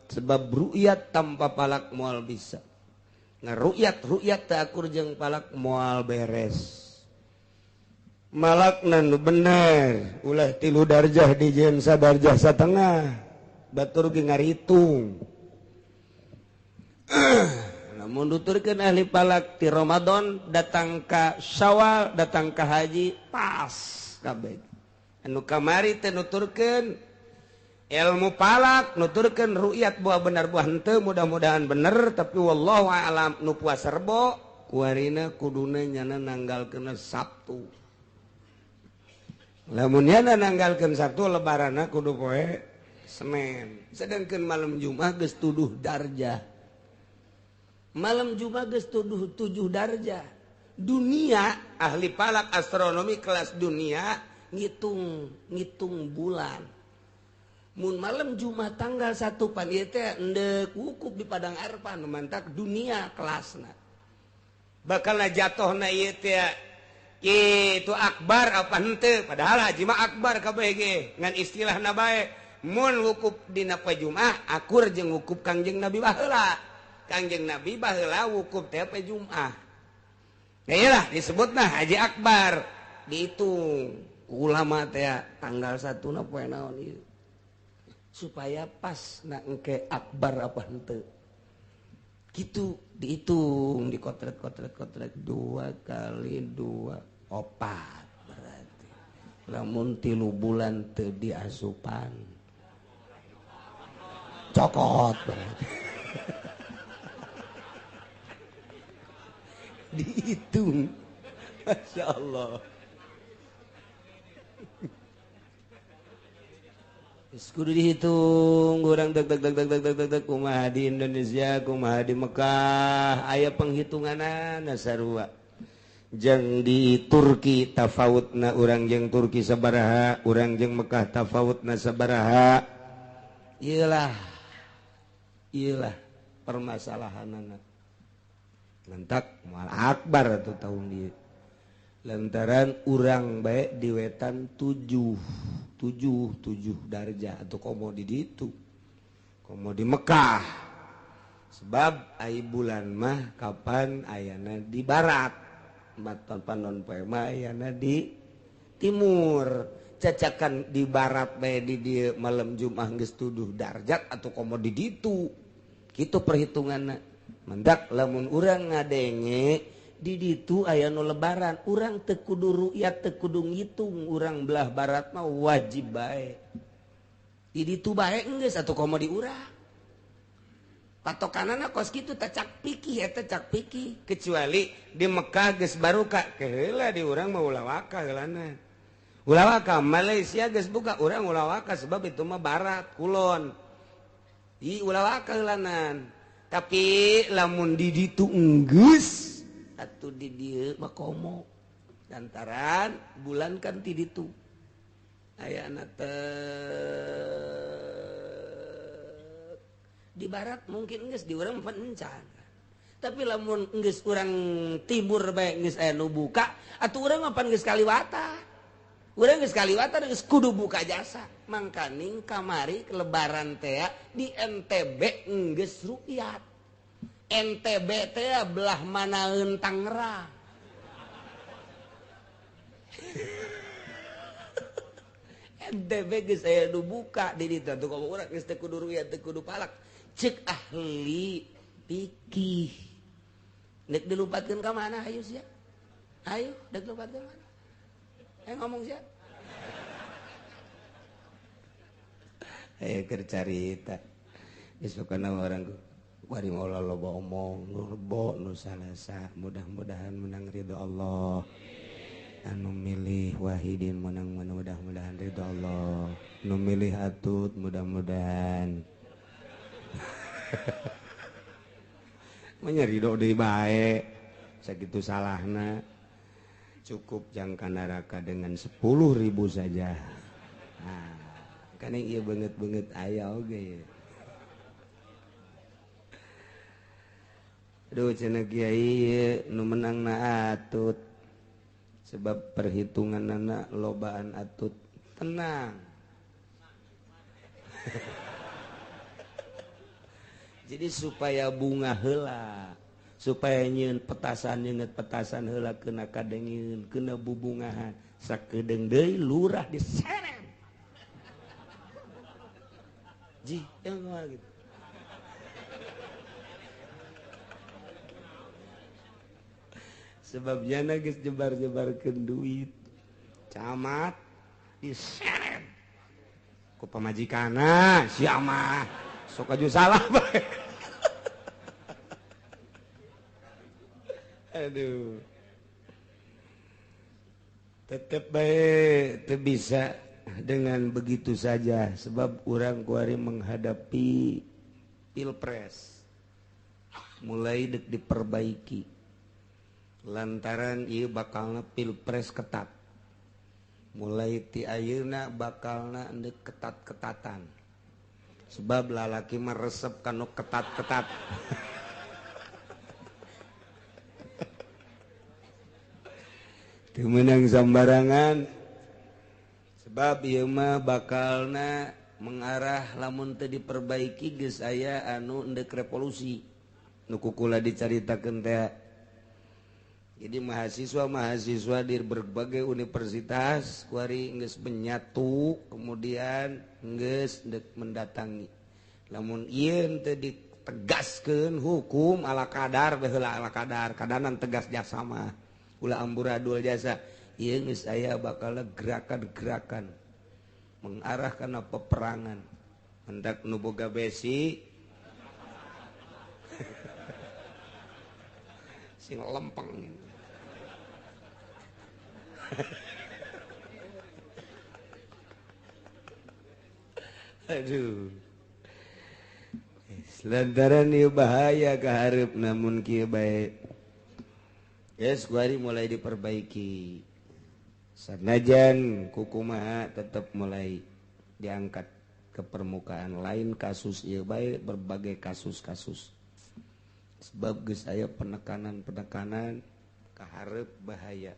Sebab ru'yat tanpa falak moal bisa. Nah, ru'yat teu akur jeung falak moal beres. Malakna nu bener, ulah 3 darjah dijieun sadarjah satengah. Batur ge ngaritung. Namun nuturkeun ahli falak ti Ramadan datang ka Syawal, datang ka haji pas kabeh. Anu kamari teh nuturkeun ilmu falak, nuturkeun ru'yat buah bener buah henteu, mudah-mudahan bener tapi wallahu a'lam. Nu puasa Rebo kuarina kuduna nyana nanggalkeun Sabtu. Lamun nyana nanggalkeun Sabtu lebaranna kudu poe Senin. Sedangkan malam Jumat geus tuduh darjah. Malam Jumat geus tuduh 7 darjah. Dunia ahli falak astronomi kelas dunia ngitung bulan. Mun malam Jumat tanggal 1 pan ieu teh endek wukuf di Padang Arfah nu mantak dunia kelasna. Bakalna jatohna ieu teh kitu akbar apa henteu, padahal haji mah akbar kabeh ge ngan istilahna bae. Mun wukuf dina poe Jumat akur jeung wukuf Kangjeng Nabi baheula. Kangjeng Nabi baheula wukuf teh poe Jumat. Nah iyalah disebutna haji akbar. Dihitung ulama teh tanggal 1 na poe naon ieu. Supaya pas na engke akbar apa henteu. Gitu dihitung dikotret-kotret-kotret 2 kali 2 4 berarti. Lamun 3 bulan teu diasupan cokot berarti. Dihitung. Masya Allah. Kudu dihitung urang deg deg deg deg deg deg deg kumaha di Indonesia, kumaha di Mekah, aya penghitunganana sarua. Jeung di Turki tafawutna urang jeung Turki sabaraha, urang jeung Mekah tafawutna sabaraha. Iyalah. Iyalah permasalahanana. Mentak moal akbar atuh tahun ieu. Lantaran urang bae di wetan 7 darjah atau komo di ditu, komo di Mekah. Sebab ai bulan mah kapan ayana di barat, maton panon poe mah ayana di timur. Cacakan di barat bae di dieu malam Jumat geus 7 darjat atau komo di ditu. Kitu perhitunganna. Mendak lamun urang ngadenge di ditu aya nu lebaran, urang teu kudu ru'yat, teu kudu ngitung, urang belah barat mah wajib bae. Di ditu bae geus atuh komo di urang. Patokanana kos kitu teh cak pikih eta cak pikih, kecuali di Mekah geus baruka keheula di urang mah ulah waka heulana. Ulah waka Malaysia geus buka urang ulah waka sebab itu mah barat kulon. Di ulah waka heulanan. Tapi lamun di ditu enggeus atuh di dieu mah komo. Lantaran bulan kan ti ditu. Ayana teh di barat mungkin geus di urang pencan. Tapi lamun geus urang timur bae geus aya nu buka, atuh urang mah pan geus kaliwata. Urang geus kaliwata geus kudu buka jasa. Mangkaning kamari lebaran teh di NTB geus rukyat. NTB teh belah manaeun Tangerang. NTB geus aya nu buka di ditu atuh komo urang geus teu kudu rukyat teu kudu palak. Cek ahli fikih. Nek dilupatkeun ka mana hayu sia? Hayu dek lupatkeun mana? Ngomong sia. Ayo keur carita. Geus pokona urang bari moal loba omong nu rebo nu salasa, mudah-mudahan menang ridho Allah. Anu milih Wahidin menang mudah-mudahan ridho Allah. Nu milih Atut mudah-mudahan menya ridho deui bae. Sakitu salahna. Cukup jangka neraka dengan 10.000 saja. Nah, kan ieu beungeut-beungeut aya oge. Aduh cenah kiai nu menangna Atut. Sebab perhitunganana lobaan Atut. Tenang. Jadi supaya bunga heula, supaya nyieun petasan nyeungeut petasan heula kena kadengeun, kena bubungahan, sakedeung deui lurah diseret. Ji, yang gitu. Sebab jana geus jebar-jebarkeun duit. Camat diseret ku pamajikanna, sia mah sok aju salah bae. Aduh. Tetep bae teu bisa dengan begitu saja sebab urang kuari menghadapi pilpres. Mulai dek diperbaiki. Lantaran ieu bakalna pilpres ketat. Mulai ti ayeuna bakalna endek ketat-ketatan. Sebab lalaki mah resep kanu ketat-ketat. Teu meunang sambarangan. Sebab ieu mah bakalna mengarah lamun teu diperbaiki geus aya anu endek revolusi. Nu kukula dicaritakeun teh. Jadi mahasiswa-mahasiswa di berbagai universitas kuari geus menyatu kemudian geus dek mendatangi. Lamun ieu teu ditegaskeun hukum ala kadar baheula ala kadar, kadanan tegas jasa mah. Ulah amburadul jasa. Ieu geus aya bakal gerakan-gerakan mengarah kana peperangan. Hendak nu boga besi sing lempeng. Aduh. Lantaran ieu bahaya kahareup namun kieu bae. Geus kuari mulai diperbaiki. Sanajan kukumaha tetep mulai diangkat ke permukaan, lain kasus ieu bae berbagai kasus-kasus. Sebab geus aya penekanan-penekanan kahareup bahaya.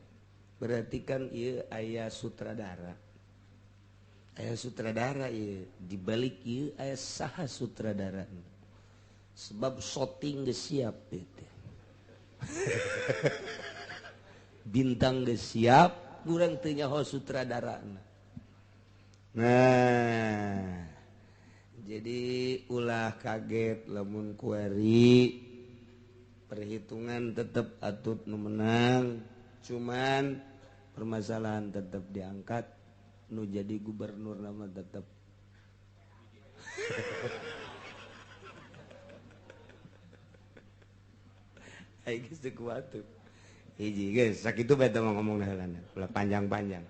Berarti kan ieu aya sutradara. Aya sutradara ieu, dibalik ieu aya saha sutradara. Sebab shooting geus siap ieu teh. Bintang geus siap, urang teu nyaho sutradarana. Nah, jadi ulah kaget lamun kuari perhitungan tetap Atut nu menang, cuman permasalahan tetap diangkat, nu jadi gubernur nama tetap. Aing geus teu kuat tuh. Hiji geus sakitu bae teh ngomong heulana, ulah panjang-panjang.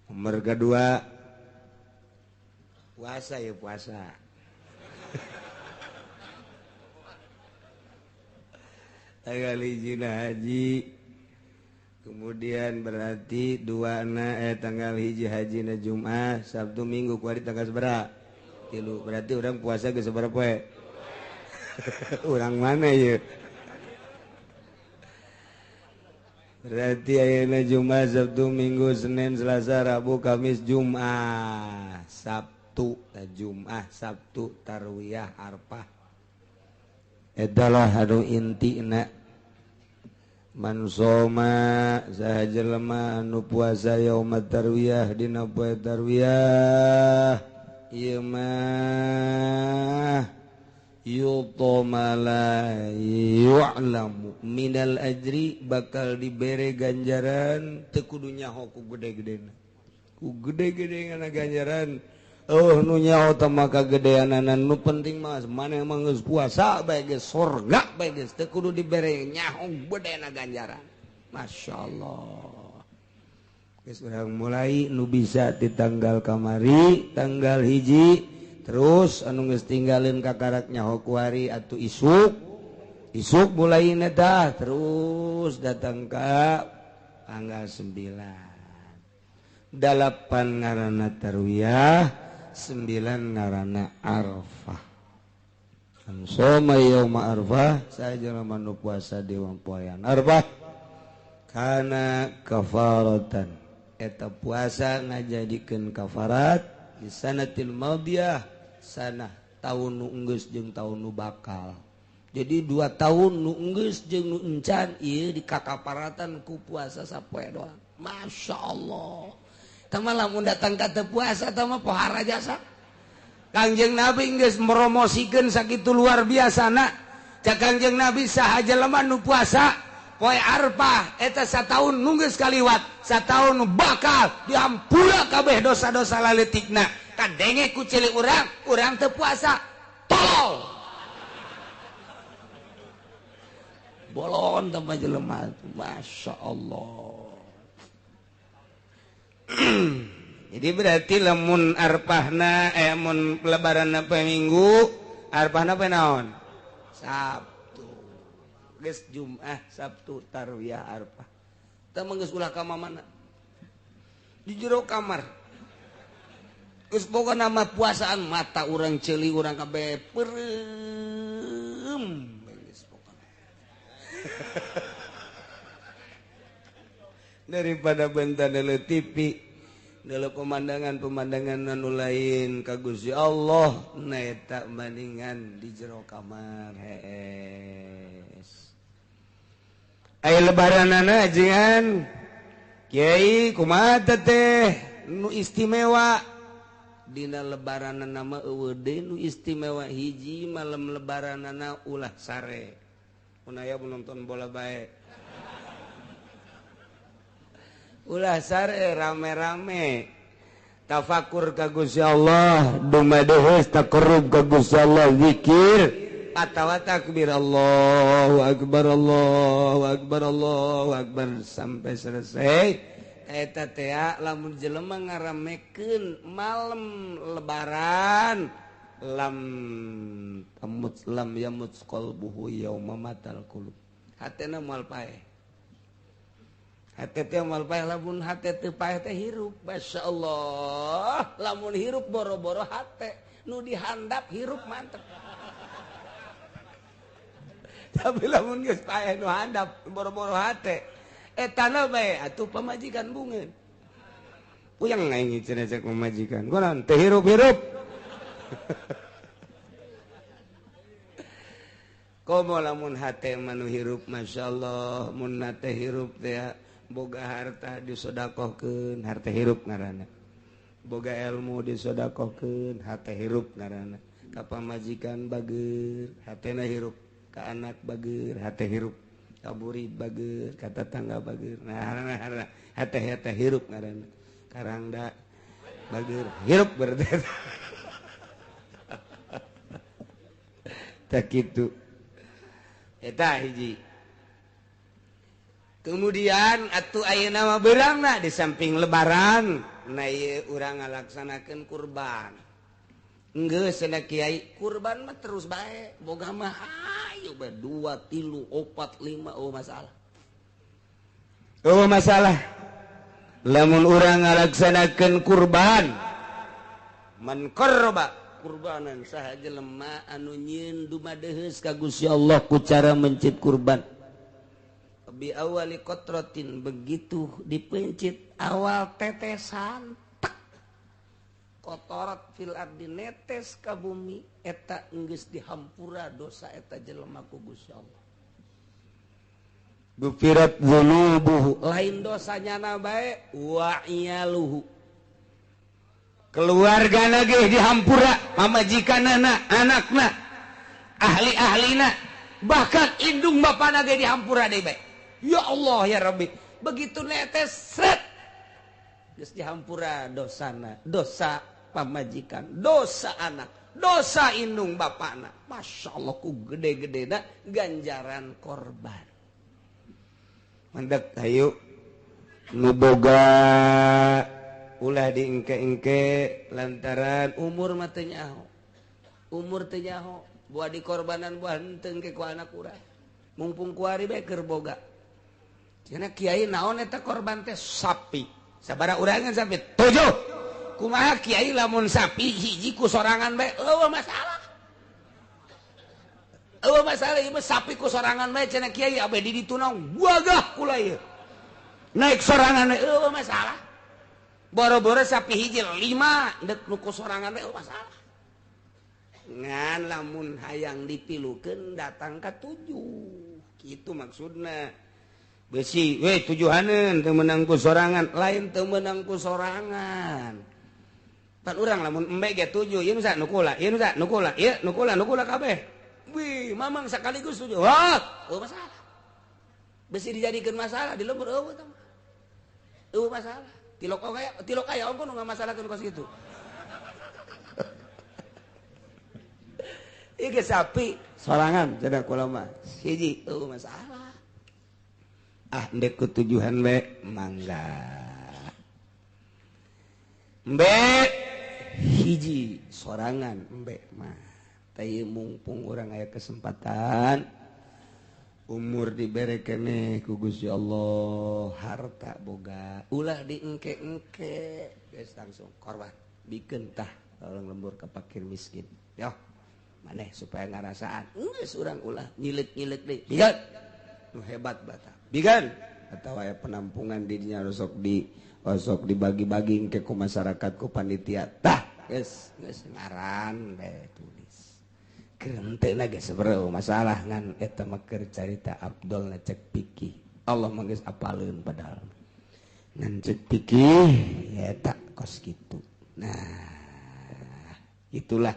Nomor kedua puasa ya puasa. Tanggal hiji haji, kemudian berarti dua na tanggal hiji haji na Jumat, Sabtu Minggu kuari tanggal sabaraha? 3. Berarti orang puasa geus sabaraha poe? Urang mana ieu? Berarti ayeuna Jumat, Sabtu, Minggu, Senin, Selasa, Rabu, Kamis, Jumat, Sabtu, Jumat, Sabtu, Tarwiyah, Arfah. Adalah anu intina man soma saha jelema anu puasa yauma tarwiyah dina poe tarwiyah ieu mah yutama la yu'lamu minal ajri bakal dibere ganjaran teu kudu nyaho ku gede-gedena ku gede-gedena ganjaran. Oh nu nyaho teh maka gedeanana nu penting mah maneh mah geus puasa bae geus sorga bae geus teu kudu dibere nyaho gedena ganjaran. Masyaallah. Geus urang mulai nu bisa di tanggal kamari tanggal hiji terus anu geus tinggalin kakarak nyaho kuari atuh isuk isuk mulai tah terus datang ka tanggal 9. 8 ngaranna tarwiyah, 9 ngaranna Arafah. Soma yauma Arafah saja nu puasa di poean Arafah kana kafaratan, eta puasa ngajadikeun kafarat di sanatil madiyah, sanah tahun nu enggeus jeung tahun nu bakal. Jadi 2 tahun nu enggeus jeung nu encan ieu dikakaparatan ku puasa sapoe doang. Masya Allah. Tah mah lamun datang ka teu puasa tah mah pohara jasa. Kangjeng Nabi geus promosikeun sakitu luar biasana. Cak Kangjeng Nabi saha jelema nu puasa poe Arfah eta sataun nu geus kaliwat, sataun nu bakal dihampura kabeh dosa-dosa laletikna. Kadenge ku ceuli urang, urang teu puasa. Tolol. Bolon tambah jelema, Masya Allah. Jadi berarti lamun arpahna mun lebaran apa minggu, arpahna apa naon? Sabtu. Geus Jumat, Sabtu tarwiyah arpah. Teu mah geus ulah ka mana? Di jero kamar. Geus boga nama puasaan mata urang ceuli urang kabeh peureum. Geus pokona. Daripada bentana deuleu TV, deuleu pemandangan-pemandangan anu lain ka Gusti Allah, na eta bandingan di jero kamar hees. Aya lebaranana ajengan kiai kumaha teh nu istimewa dina lebaranana mah eueuh deui nu istimewa hiji malam lebaranana ulah sare. Mun aya nonton bola bae. Ulah sare rame-rame tafakur ka Gusti Allah, dumadeheus taqarrub ka Gusti Allah, zikir atawa takbir Allahu akbar Allahu akbar Allahu akbar sampai selesai. Eta teh lamun jelema ngaramekeun malam lebaran lam tamut lam yamut qalbuhu yauma matal qulub, hatena moal paeh. Hate teh moal paeh, lamun hate teu paeh teh hirup. Masyaallah, lamun hirup boro-boro hate nu dihandap hirup mantep. Tapi lamun geus paeh nu handap boro-boro hate etana bae atuh pamajikan bungeun. Puyeng aing cenah cek pamajikan. Kunaon teu hirup-hirup. Komo lamun hate mah nu hirup masyaallah, mun hate hirup teh boga harta disodakohkeun, harta hirup ngaranna. Boga ilmu disodakohkeun, hate hirup ngaranna. Ka pamajikan bager, hatena hirup. Ka anak bager, hate hirup. Ka murid bager, ka tetangga bager. Nah, hate hate hirup ngaranna. Karangda bager, hirup berarti. Tak kitu. Eta hiji. Kemudian atuh ayeuna mah beurangna di samping lebaran, na ieu urang ngalaksanakeun kurban. Enggeus cenah kiai, kurban mah terus bae, boga mah hayu bae 2, 3, 4, 5 oh masalah. Oh masalah. Lamun urang ngalaksanakeun kurban, man qarraba kurbanan saha jelema anu nyieun dumadeheus ka Gusti Allah ku cara mencit kurban. Bi awali kotrotin, begitu dipencit awal tetesan tek kotorat fil ardi netes ka bumi eta enggeus dihampura dosa eta jelema ku Gusti Allah. Gufirat dzunubuhu, lain dosanya na bae wa iyaluhu, keluargana ge dihampura, pamajikanana, anakna, ahli-ahlina, bahkan indung bapana ge dihampura deui bae. Ya Allah ya Rabbi, begitu netes sret geus dihampura dosana, dosa pamajikan, dosa anak, dosa indung bapana. Masya Allah ku gede-gedena ganjaran korban. Mandek hayu nu boga ulah diengke-engke lantaran umur mah teu nyaho. Umur teu nyaho, buah dikorbanan buah henteu engke ku anak urang. Mumpung kuari bae keur boga. Cenah kiai naon eta korban teh sapi. Sabaraha urangan sapi? 7. Kumaha kiai lamun sapi hiji ku sorangan bae eueuh masalah. Eueuh masalah ieu sapi ku sorangan bae cenah kiai abe di ditu naon wagah kula ieu. Naik sorangan bae eueuh masalah. Boro-boro sapi hiji 5 deuk nu ku sorangan bae eueuh masalah. Ngan lamun hayang dipilukeun datang ka 7. Kitu maksudna. Besi we tujuhaneun teu meunang ku sorangan, lain teu meunang ku sorangan. Pan urang lamun embe ge 7, ieu nu sa nu kula, ieu nu sa nu kula, ieu nu kula, nu kula kabeh. Wih, mamang sekaligus 7. Wah, eueuh masalah. Besi dijadikeun masalah di lembur eueuh tah. Eueuh masalah. Tilok aya ongko nu ngamasalahkeun kos kitu. Ieu ge sapi sorangan cenah kula mah. Hiji eueuh masalah. Ah ndek kutujuhan we mangga. Embe hiji sorangan embe mah. Teh mumpung urang aya kesempatan umur dibere keneh ku Gusti Allah, harta boga ulah diengke-engke geus langsung korban bikeun tah orang lembur ka fakir miskin. Yo maneh supaya ngarasaan geus urang ulah nyileuk-nyileuk deui. Bigan nu hebat bata. Bigan atau aya penampungan di dinya osok dibagi-bagi ke ku masyarakat ku panitia tah geus geus ngaran bae tulis. Kerenteuna geus sebereu masalah ngan eta mah keur carita Abdul cek pikih. Allah mah geus apaleun padahal. Ngan cek pikih eta kos kitu. Nah, itulah.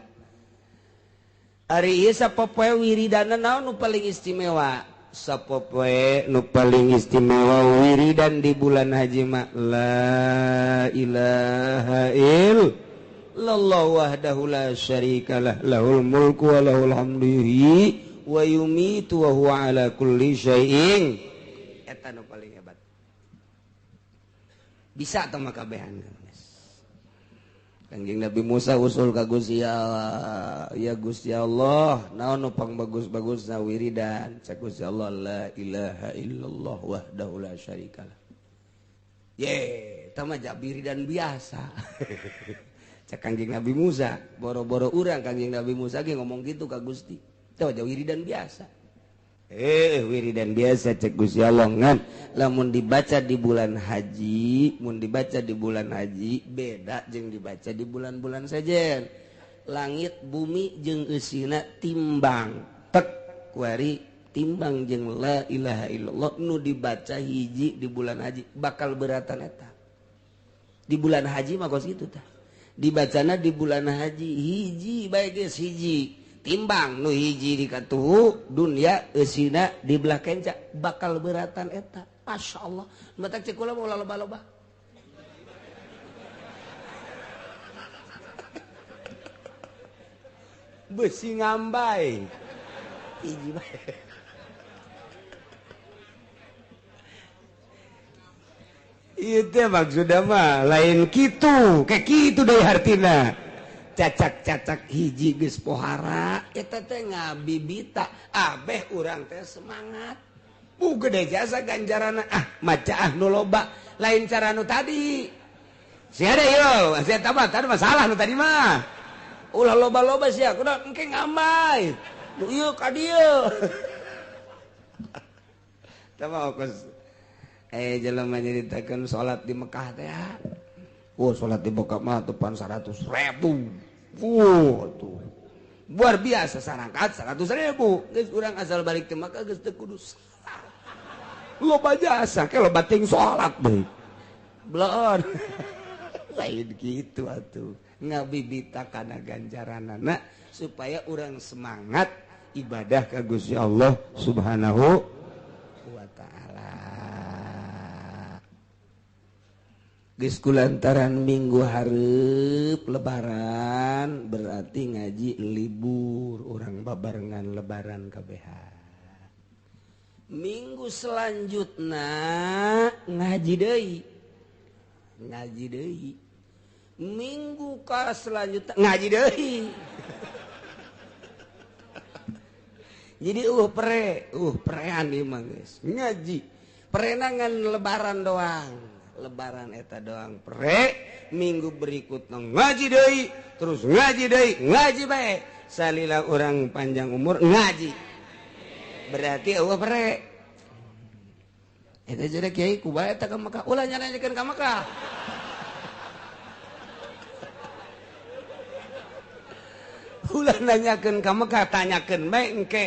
Ari ieu sapopoe wiridana naon nu paling istimewa? Sapopoe nu paling istimewa wiridan di bulan haji mah la ilaha illallah wahdahu la syarikalah lahul mulku wa lahul hamdu yuhyi wa yumitu wa huwa ala kulli syai'in. Eta nu paling hebat. Bisa tah mah kabehan. Kanjeng Nabi Musa usul ka Gusti Allah, ya Gusti Allah, naon nu pangbagus-bagusna wiridan? Cek Gusti Allah la ilaha illallah wahdahu la syarikalah. Ye, eta mah wiridan biasa. Cek Kanjeng Nabi Musa, boro-boro urang Kanjeng Nabi Musa ge ngomong gitu ka Gusti. Eta mah wiridan biasa. Wiridan biasa cek Gusti Allah ngan lamun dibaca di bulan haji, mun dibaca di bulan haji beda jeung dibaca di bulan-bulan sejen. Langit bumi jeung eusina timbang. Tek kuari timbang jeung la ilaha illallah nu dibaca hiji di bulan haji bakal beratan eta. Di bulan haji mah kos kitu tah. Dibacana di bulan haji hiji bae geus hiji. Timbang nu hiji di katuhu dunia eusina di belah kenca bakal beratan eta. Masya Allah. Matak cek kula mau loba-loba. Besi ngambai. Hiji bae. Ieu teh maksudna mah lain kitu, kayak kitu deui hartina. Cacak-cacak hiji geus pohara eta teh ngabibita abeh urang teh semangat. Bu gede jasa ganjarana ah maca ah nu loba lain cara nu tadi. Sia deui yo, sia tambah tadi masalah nu tadi mah. Ulah loba-loba sia kudu engke ngambai. Nu ieu ka dieu. Tah mah kos jelema nyaritakeun salat di Mekah teh. Oh, salat di Mekah mah tepan 100.000. Tuh. Luar biasa sarangkat 100.000. Geus urang asal balik teh Mekah geus teu kudu salat. Loba jasa ke loba ting salat deui. Bloon. Lain kitu atuh. Ngabibita kana ganjaranana supaya urang semangat ibadah ka Gusti Allah Subhanahu wa ta'ala. Geus kulantaran minggu hareup lebaran berarti ngaji libur urang babarengan lebaran kabehan. Minggu selanjutna ngaji deui. Ngaji deui. Minggu ka selanjutna ngaji deui. Jadi prean ieu mah geus. Ngaji. Perenangan lebaran doang. Lebaran eta doang pre minggu berikutnya ngaji deui terus ngaji deui ngaji bae salila orang panjang umur ngaji berarti eueuh pre eta jadi kiai ku bae eta ka Mekah ulah nyanyakeun ka Mekah. Ulah nanyakeun ka Mekah tanyakeun bae engke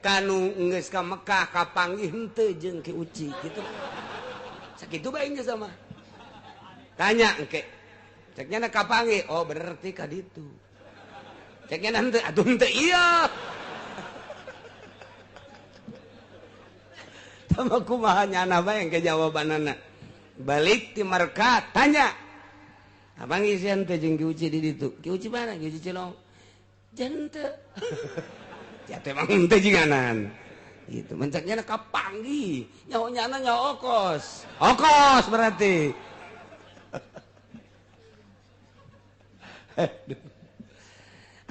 kanu geus ka Mekah kapanggih henteu jeung Ki Uci kitu. Sakitu bae geus sama. Tanya engke. Ceknya na kapanggih, oh berarti ka ditu. Ceknya henteu atuh henteu ieu. Tama kumaha nyana bae engke jawabanana. Balik ti Mekah tanya. Abang isian teh jeung Ki Uci di ditu. Ki Uci mana? Ki Uci Cilong. Jente. Ya teh emang henteu jinganan. Gitu mencaknya kapanggih nyaho nyana nyaho okos. Okos berarti.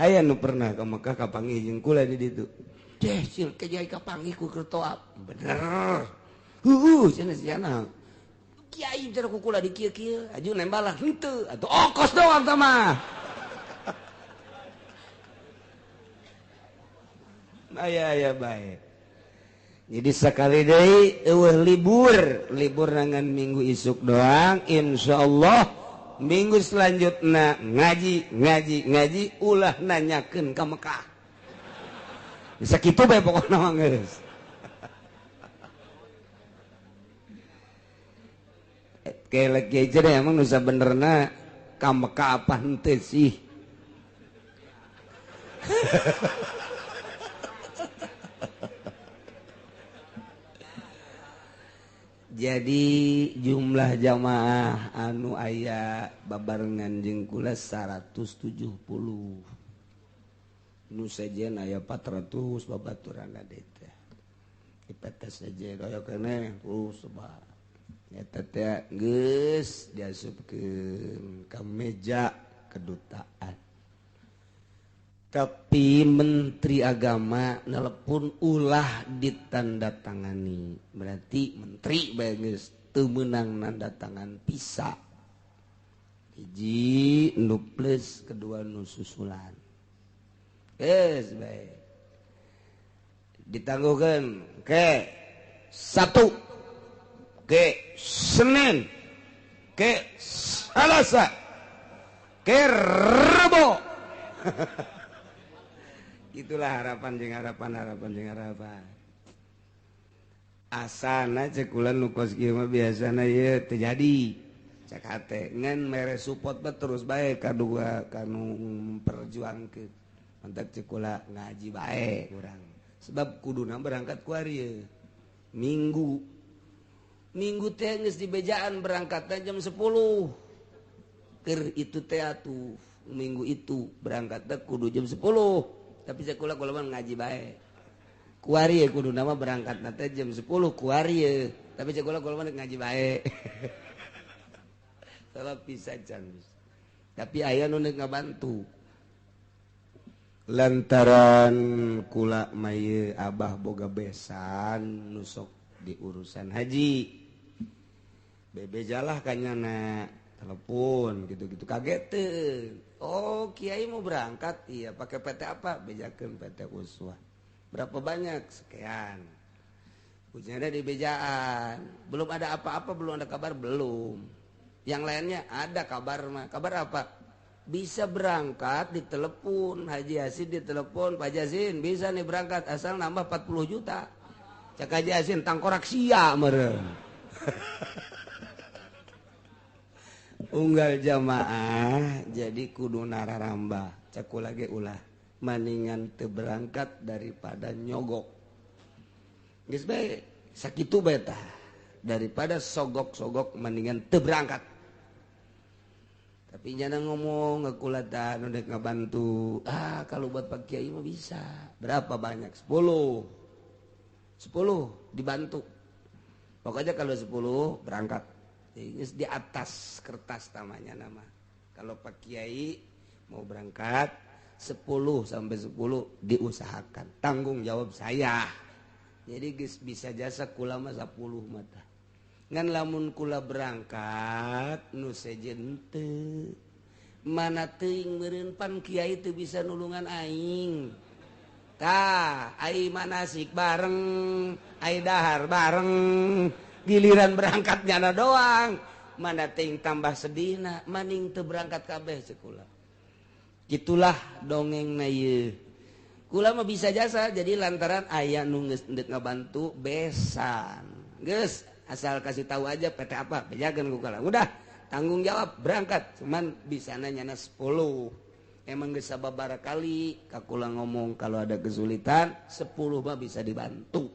Aya nu pernah ka Mekah kapanggih jeung kula di ditu. Deh sil ke jai kapanggih ku keur toap. Bener. Heuh cenah sia. Kiai cenah ku kula di kieu-kieu aju nembalah henteu atuh okos doang tah mah. Aya aya bae. Jadi sekali deui eueuh libur, libur nangan minggu isuk doang insyaallah minggu selanjutna ngaji ngaji ngaji ulah nanyakeun ka Mekah. Bisa kitu bae pokona mah geus. Kelek ge cenah emang nu sabenerna ka Mekah apa henteu sih. Jadi jumlah jamaah anu aya babarengan jeung kula 170. Nu sejen aya 400 babaturan teh. Dipetes sejen aya keneh sebab eta teh geus diasupkeun ka meja kedutaan. Tapi Menteri Agama nelepon ulah ditandatangani. Berarti menteri bae geus teu meunang nanda tangan pisa. Hiji nu plus kedua nu susulan. Geus bae. Ditangguhkeun ke Sabtu, ke Senin, ke Selasa, ke Rebo. Itulah harapan jeung harapan harapan jeung harapan. Asana cek kula nu kos kieu mah biasana ieu teu jadi. Cek hate ngan mere support bae terus bae kadua kanu memperjuangkeun. Mantak cek kula ngaji bae urang. Sebab kuduna berangkat ku ari ieu. Minggu. Minggu teh geus dibejaan berangkatna jam 10. Keur itu teh atuh minggu itu berangkatna kudu jam 10. Tapi sekolah kula mah ngaji bae. Kuari ye kudu nama berangkat teh jam 10 kuari ye. Tapi sekolah kula mah ngaji bae. Salah bisa can. Tapi aya nu neuk ngabantu. Lantaran kula mah ieu abah boga besan nu sok di urusan haji. Bebejalah kanyana telepon gitu-gitu kaget teu. Oh kiai mau berangkat, iya pakai PT apa? Bejakeun PT Uswah. Berapa banyak? Sekian. Ujiannya di bejaan. Belum ada apa-apa, belum ada kabar, belum. Yang lainnya ada kabar mah. Kabar apa? Bisa berangkat ditelepon, Haji Yasin ditelepon, Pak Yasin bisa nih berangkat asal nambah 40 juta. Cak Haji Yasin tangkorak sia meureun. Unggal jamaah jadi kudu nararambah cek kula ge ulah maningan teu berangkat daripada nyogok. Geus bae sakitu bae tah daripada sogok-sogok mendingan teu berangkat. Tapi nyana ngomong ke kula tah nu dek ngabantu. Ah kalau buat Pak Kiai mah bisa. Berapa banyak? 10. 10 dibantu. Pokoknya kalau 10 berangkat. Ini di atas kertas namanya nama. Kalau Pak Kiai mau berangkat 10 sampai 10 diusahakan. Tanggung jawab saya. Jadi geus bisa jasa kula mah 10 mata. Ngan lamun kula berangkat nu sejen teu mana teuing meureun pan kiai teu bisa nulungan aing. Tah, ai manasik bareng, ai dahar bareng, giliran berangkat nyana doang. Mana teuing tambah sedihna, maning teu berangkat kabeh ceuk kula. Gitulah dongengna ieu. Kula mah bisa jasa jadi lantaran aya nu geus endek ngabantu besan. Geus asal kasih tahu aja PT apa, bejakeun ku kula. Udah tanggung jawab berangkat, cuman bisana nyana 10. Emang geus sababaraha kali ka kula ngomong kalau ada kesulitan 10 mah bisa dibantu.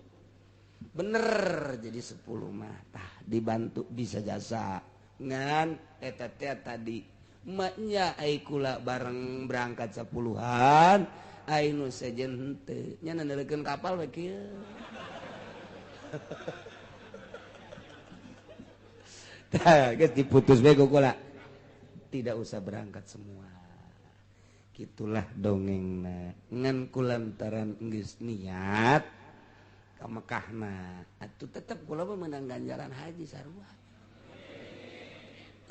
Bener jadi 10 mah tah dibantu bisa jasa. Ngan eta teh tadi maknya ai kula bareng berangkat 10-an ai nu sejen henteu nya nandelekeun kapal we kieu. Tah geus diputus we ku kula. Tidak usah berangkat semua. Gitulah dongengna. Ngan kulantaran geus niat ka Mekahna atuh tetep kula mah meunang ganjaran haji sarua.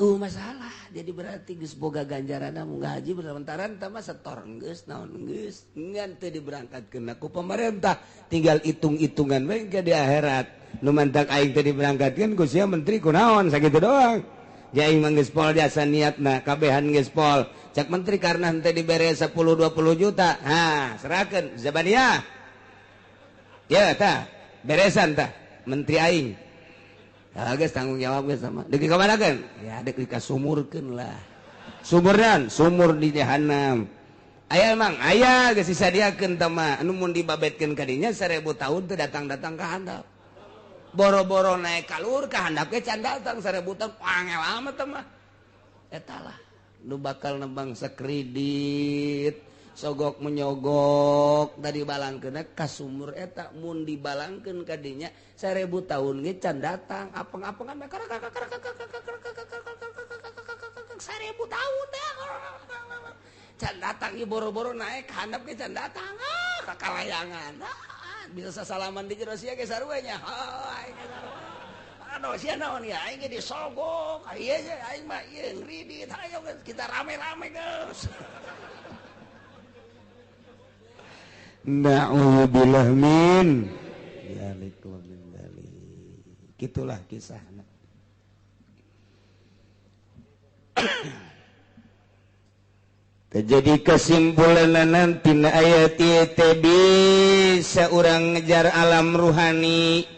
Masalah jadi berarti geus boga ganjaranna munggah haji berlantaran tah mah setor geus naon geus ngan teu diberangkatkeun ku pemerintah tinggal hitung-hitungan we ke di akhirat nu mantak aing teu diberangkatkeun ku sia menteri kunaon sakitu doang. Ja aing mah geus pol jasa niatna kabehan geus pol cak menteri karena henteu dibere 10 20 juta ha serahkeun zabaniyah ya tah beresan tah menteri aing. Ah geus tanggung jawab geus sama. Deuk dikamanakeun? Ya deuk dikasumurkeun lah. Sumurnan, sumur di jahanam. Aya emang aya geus disadiakeun tah mah anu mun dibabetkeun ka dinya 1000 tahun teu datang-datang ka handap. Boro-boro naik ka luhur ka handap ge can datang 1000 tahun angel amat tah mah. Eta lah nu bakal nembang sakredit. Sogok menyogok tadi balangkeun ka sumur eta mun dibalangkeun ka dinya 1000 tahun ge can datang apeng-apengan 1000 tahun teh can datang ieu boro-boro naik handap ge can datang ah ka kalayangan bisa sasalaman di jero sia ge sarua nya aing ge sarua aduh sia naon ya aing ge disogok ieu aing mah ieu ngridit ayo kita rame-rame geus. Na'udzubillah min dzalik wa min dzalik. Gitulah kisahna. Terjadi kesimpulan nanti ayat ieu bisa urang ngejar alam ruhani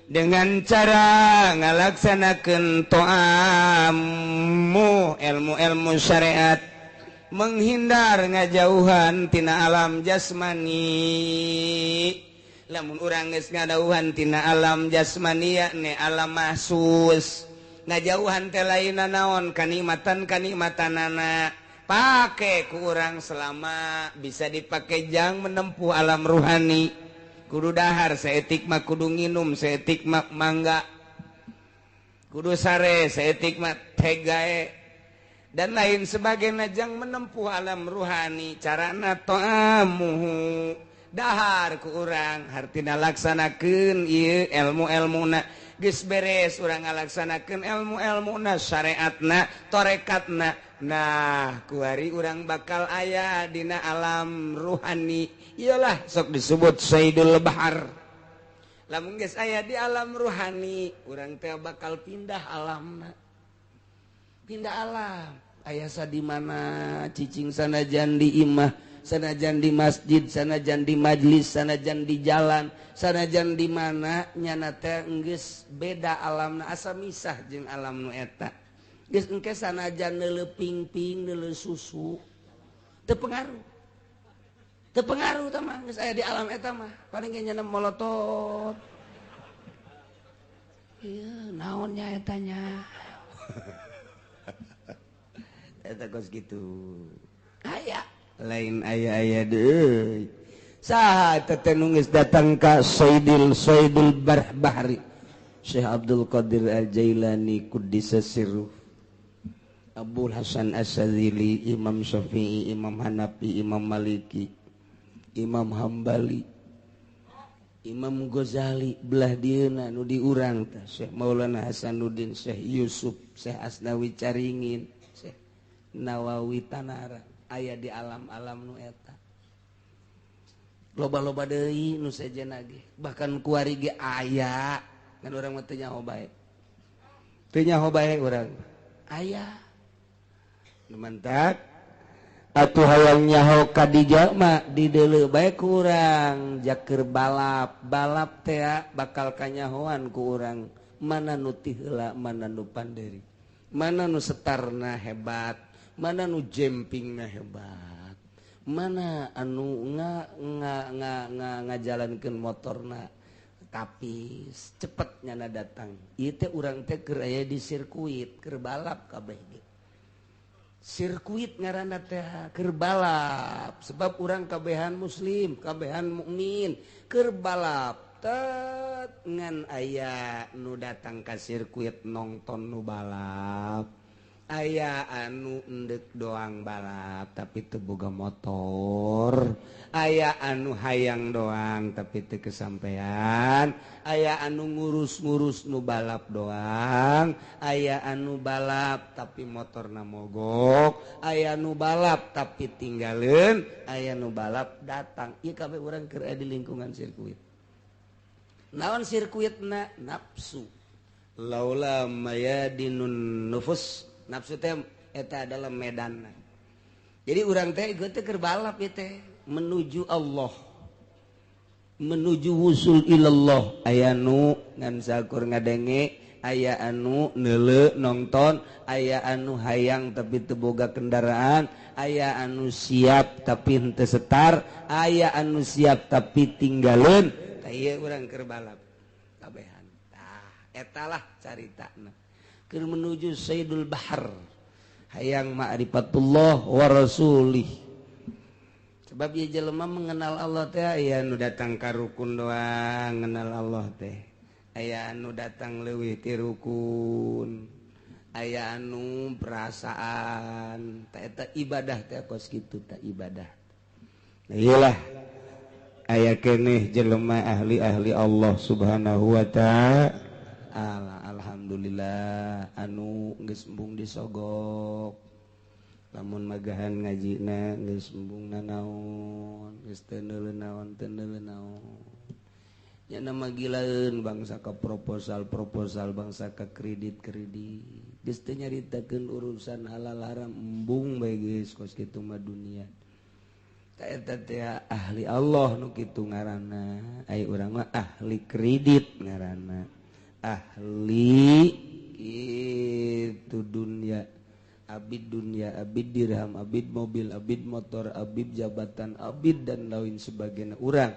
dengan cara ngalaksanakeun to'amu ilmu-ilmu syariat, menghindar ngajauhan tina alam jasmani. Lamun urang geus ngadauhan tina alam jasmani yakni alam mahsus, ngajauhan teh lainna naon kanikmatan kanikmatanana pake ku urang selama bisa dipake jang menempuh alam ruhani. Kudu dahar saeutik mah kudu nginum saeutik mah mangga, kudu sare saeutik mah tegae dan lain sebagainya jang menempuh alam ruhani. Carana to'amuhu dahar ku urang hartina laksanakeun ieu ilmu-ilmuna geus beres urang ngalaksanakeun ilmu-ilmuna syariatna torekatna. Nah kuari urang bakal aya dina alam ruhani. Iyalah sok disebut Sayyidul Bahar. Lamun geus aya di alam ruhani urang teh bakal pindah alamna, pindah alam. Aya sa di mana cicing sanajan di imah, sanajan di masjid, sanajan di majlis, sanajan di jalan, sanajan di mana nyana teh geus beda alamna asa misah jeung alam nu eta. Geus engke sanajan neuleuh pingping, neuleuh susu teu pengaruh. Teu pengaruh tah mah geus aya di alam eta mah. Paling ge nyana molotot. Ieu naon nya eta nya? Eta kos gitu. Aya lain aya-aya deui. Saha eta teh nu geus datang ka Sayyidil Bahri Syekh Abdul Qadir Al-Jailani Quddisa Sirruh, Abul Hasan Asy-Syadzili, Imam Syafi'i, Imam Hanafi, Imam Maliki, Imam Hambali. Imam Ghazali belah dieuna nu diurang teh Syekh Maulana Hasanuddin, Syekh Yusuf, Syekh Asnawi Caringin, Syekh Nawawi Tanara aya di alam-alam nu eta. Loba-loba deui nu sejenna ge, bahkan kuari ge aya, kan urang mah teu nyaho bae. Teu nyaho bae urang. Aya. Nu mantak atuh hayang nyaho ka mah di deuleu bae ku urang jaker balap balap teh bakal kanyahoan ku urang mana nu ti heula mana nu panderi mana nu setarna hebat mana nu jempingna hebat mana anu nga nga nga nga ngajalankeun motorna tapi cepet nyana datang ieu teh urang teh keur aya di sirkuit keur balap kabeh ge. Sirkuit ngaranna teh keur balap sebab urang kabehan muslim kabehan mukmin keur balap tet ngan aya nu datang ka sirkuit nongton nu balap aya anu endek doang balap tapi teu boga motor aya anu hayang doang tapi teu kesampean aya anu ngurus-ngurus nu balap doang aya anu balap tapi motorna mogok aya nu balap tapi tinggaleun aya nu balap datang ieu kabeh urang keur aya di lingkungan sirkuit naon sirkuitna nafsu laula mayadinun nufus nafsu teh eta adalah medan. Jadi urang teh ieu teh keur balap ieu teh menuju Allah, menuju wusul ilallah. Aya nu ngan sakur ngadenge, aya anu neuleu nonton, aya anu hayang tapi teu boga kendaraan, aya anu siap tapi henteu setar, aya anu siap tapi tinggaleun. Tah ieu urang keur balap kabehan. Tah eta lah caritana. Keur menuju Sayyidul Bahar hayang ma'rifatullah wa rasulih. Sebab ieu jelema mengenal Allah teh aya nu datang ka rukun doang ngenal Allah teh, aya anu datang leuwih ti rukun, aya anu perasaan teh eta ibadah teh kos kitu teh ibadah. Nah iyalah aya keneh jelema ahli-ahli Allah Subhanahu wa ta'ala. Alhamdulillah anu geus embung disogok lamun magahan ngajina geus embung nanaon geus teu neuleuh naon teu neuleuh naon nya nama gilaeun bangsa ka proposal-proposal bangsa ka kredit-kredit geus teu nyaritakeun urusan halal haram embung bae geus kos kitu mah dunia ta eta teh ahli Allah nu kitu ngaranna ai urang mah ahli kredit ngaranna ahli itu dunia abid dunia abid dirham abid mobil abid motor abid jabatan abid dan lain sebagainya urang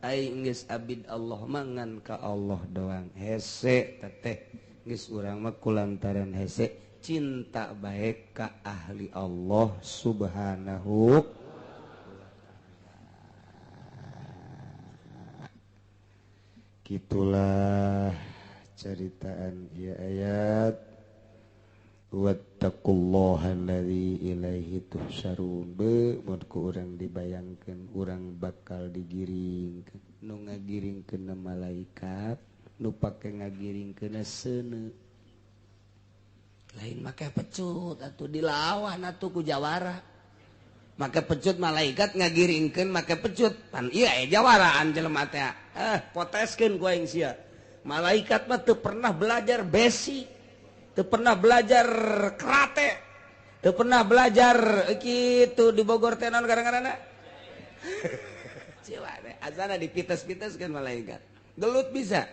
ai geus abid Allah mangan ka Allah doang hese teteh geus urang mah kulantaran hese cinta bae ka ahli Allah Subhanahu. Gitulah ceritaan ya ayat wattaqullaha allazi ilaihi tuhsyarun. Be mun ku urang dibayangkeun urang bakal digiringkeun nu ngagiringkeun malaikat nu pake ngagiringkeun seuneu lain make pecut atuh dilawan atuh ku jawara make pecut malaikat ngagiringkeun make pecut pan ieu aya jawaraan jelema teh poteskeun ku aing sia. Malaikat mah teu pernah belajar besi, teu pernah belajar karate, teu pernah belajar kitu di Bogor teh naon gara-garana? Ciwa teh azana dipites-piteskeun malaikat. Gelut bisa.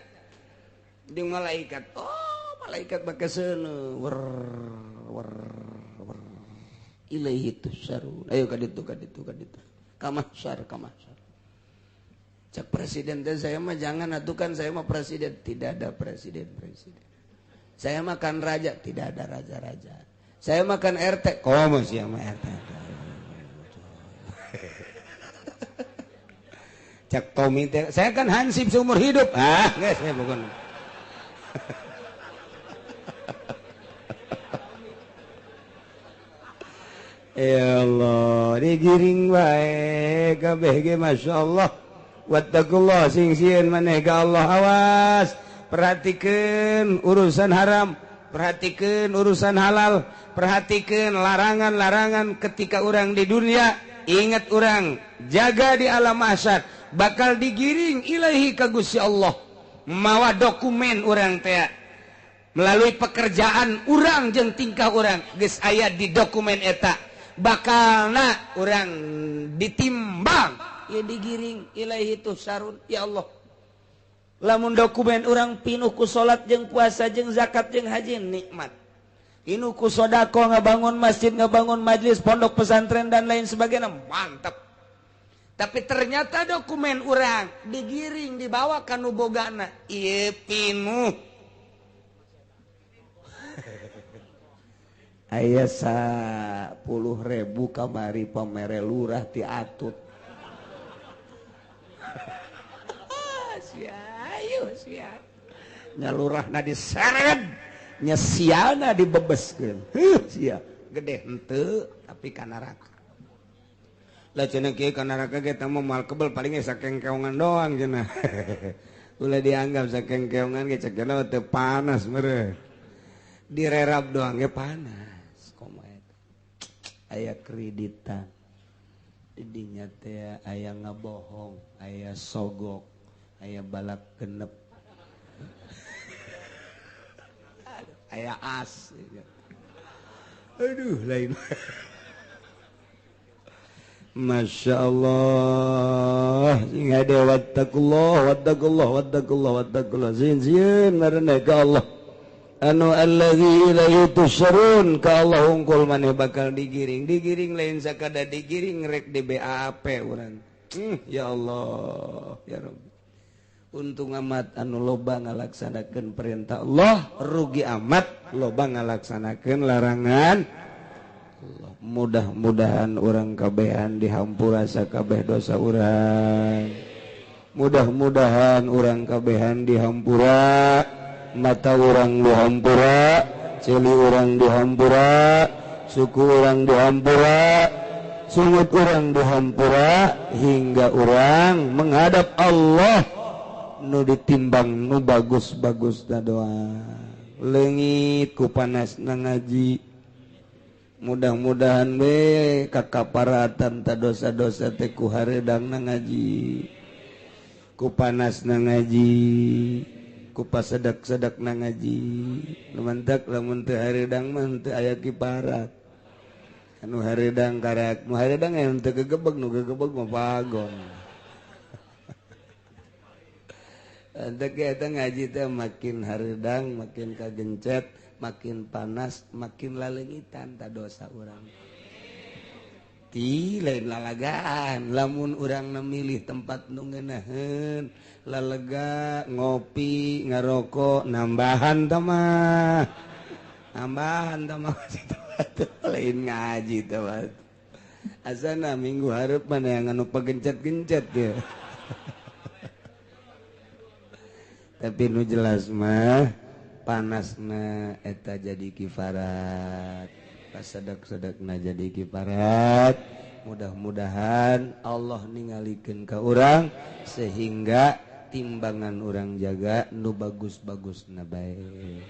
Jeung malaikat. Oh, malaikat make seuneu wer wer wer. Ilaihi tusarun. Ayo ka ditu ka ditu ka ditu. Ka mahsyar ka mahsyar. Cak presiden teh saya mah jangan atuh kan saya mah presiden, tidak ada presiden-presiden. Saya makan raja, tidak ada raja-raja. Saya makan RT, komo sih sama RT. Cak Tommy teh, saya kan hansip seumur hidup. Ah, enggak saya bukan. Ya Allah, digiring bae kabeh ge masyaallah. Wattaqullah sing sieun maneh ka Allah. Awas, perhatikeun urusan haram, perhatikeun urusan halal, perhatikeun larangan-larangan ketika urang di dunia. Ingat urang jaga di alam mahsyar bakal digiring ilahi ka Gusti Allah mawa dokumen urang teh melalui pekerjaan urang jeung tingkah urang geus aya di dokumen eta bakalna urang ditimbang ya digiring ilahi tuhsyarun. Ya Allah, lamun dokumen urang pinuh ku salat jeung puasa jeung zakat jeung haji, nikmat. Pinuh ku sodako, ngabangun masjid, ngabangun majlis, pondok pesantren dan lain sebagainya, mantap. Tapi ternyata dokumen urang digiring dibawa ka nu bogana ieu pinuh aya 10.000 kamari pamere lurah ti atut. Ayo sia nyalurahna diseret, nya siana dibebeskeun. Heuh sia gede henteu tapi ka neraka. Lah cenah kieu ka neraka ge teh moal kebel, paling ge sakengkeongan doang cenah. Ulah dianggap sakengkeongan ge cek cenah teu panas meureun. Direrap doang ge panas. Komo eta. Aya kreditan. Didinya teh aya ngabohong, aya sogok, aya balak genep, aya as. Aduh lain. Masya Allah. Sing hade wattaqullah wattaqullah wattaqullah wattaqullah. Sieun sieun mareneh ka Allah. Anu allazi ilaihi tusyarun, ka Allah hungkul maneh bakal digiring. Digiring lain sakada digiring rek di BAP urang. Ya Allah, ya Rabbi. Untung amat anu loba ngalaksanakeun perintah Allah, rugi amat loba ngalaksanakeun larangan Allah. Mudah-mudahan urang kabehan dihampura sakabeh dosa urang. Mudah-mudahan urang kabehan dihampura, mata urang dihampura, ceuli urang dihampura, suku urang dihampura, sungut urang dihampura, hingga urang menghadap Allah nu ditimbang nu bagus-bagus da doa. Leungit ku panas na ngaji. Mudah-mudahan we kakaparatan ta dosa-dosa teh ku hareudang na ngaji, ku panas na ngaji, ku pasedak-sedak na ngaji. Nu mantak lamun teu hareudang mah teu aya kiparat. Anu hareudang karak, nu hareudang aya teu gegebeg, nu gegebeg mah pagong. Untuk eta ngaji teh makin hareudang, makin kagencet, makin panas, makin laleungitan ta dosa urang. Ti lain lalagaan, lamun urang memilih tempat nu ngeunaheun, lalega ngopi, ngarokok, nambahan tah mah. Nambahan tah mah lain ngaji tah mah. Asana minggu hareup mana yang anu pagencet-gencet ya. Tapi nu jelas mah panasna eta jadi kifarat, pasedak-sedekna jadi kifarat. Mudah-mudahan Allah ningalikeun ka urang sehingga timbangan urang jaga nu bagus-bagusna bae.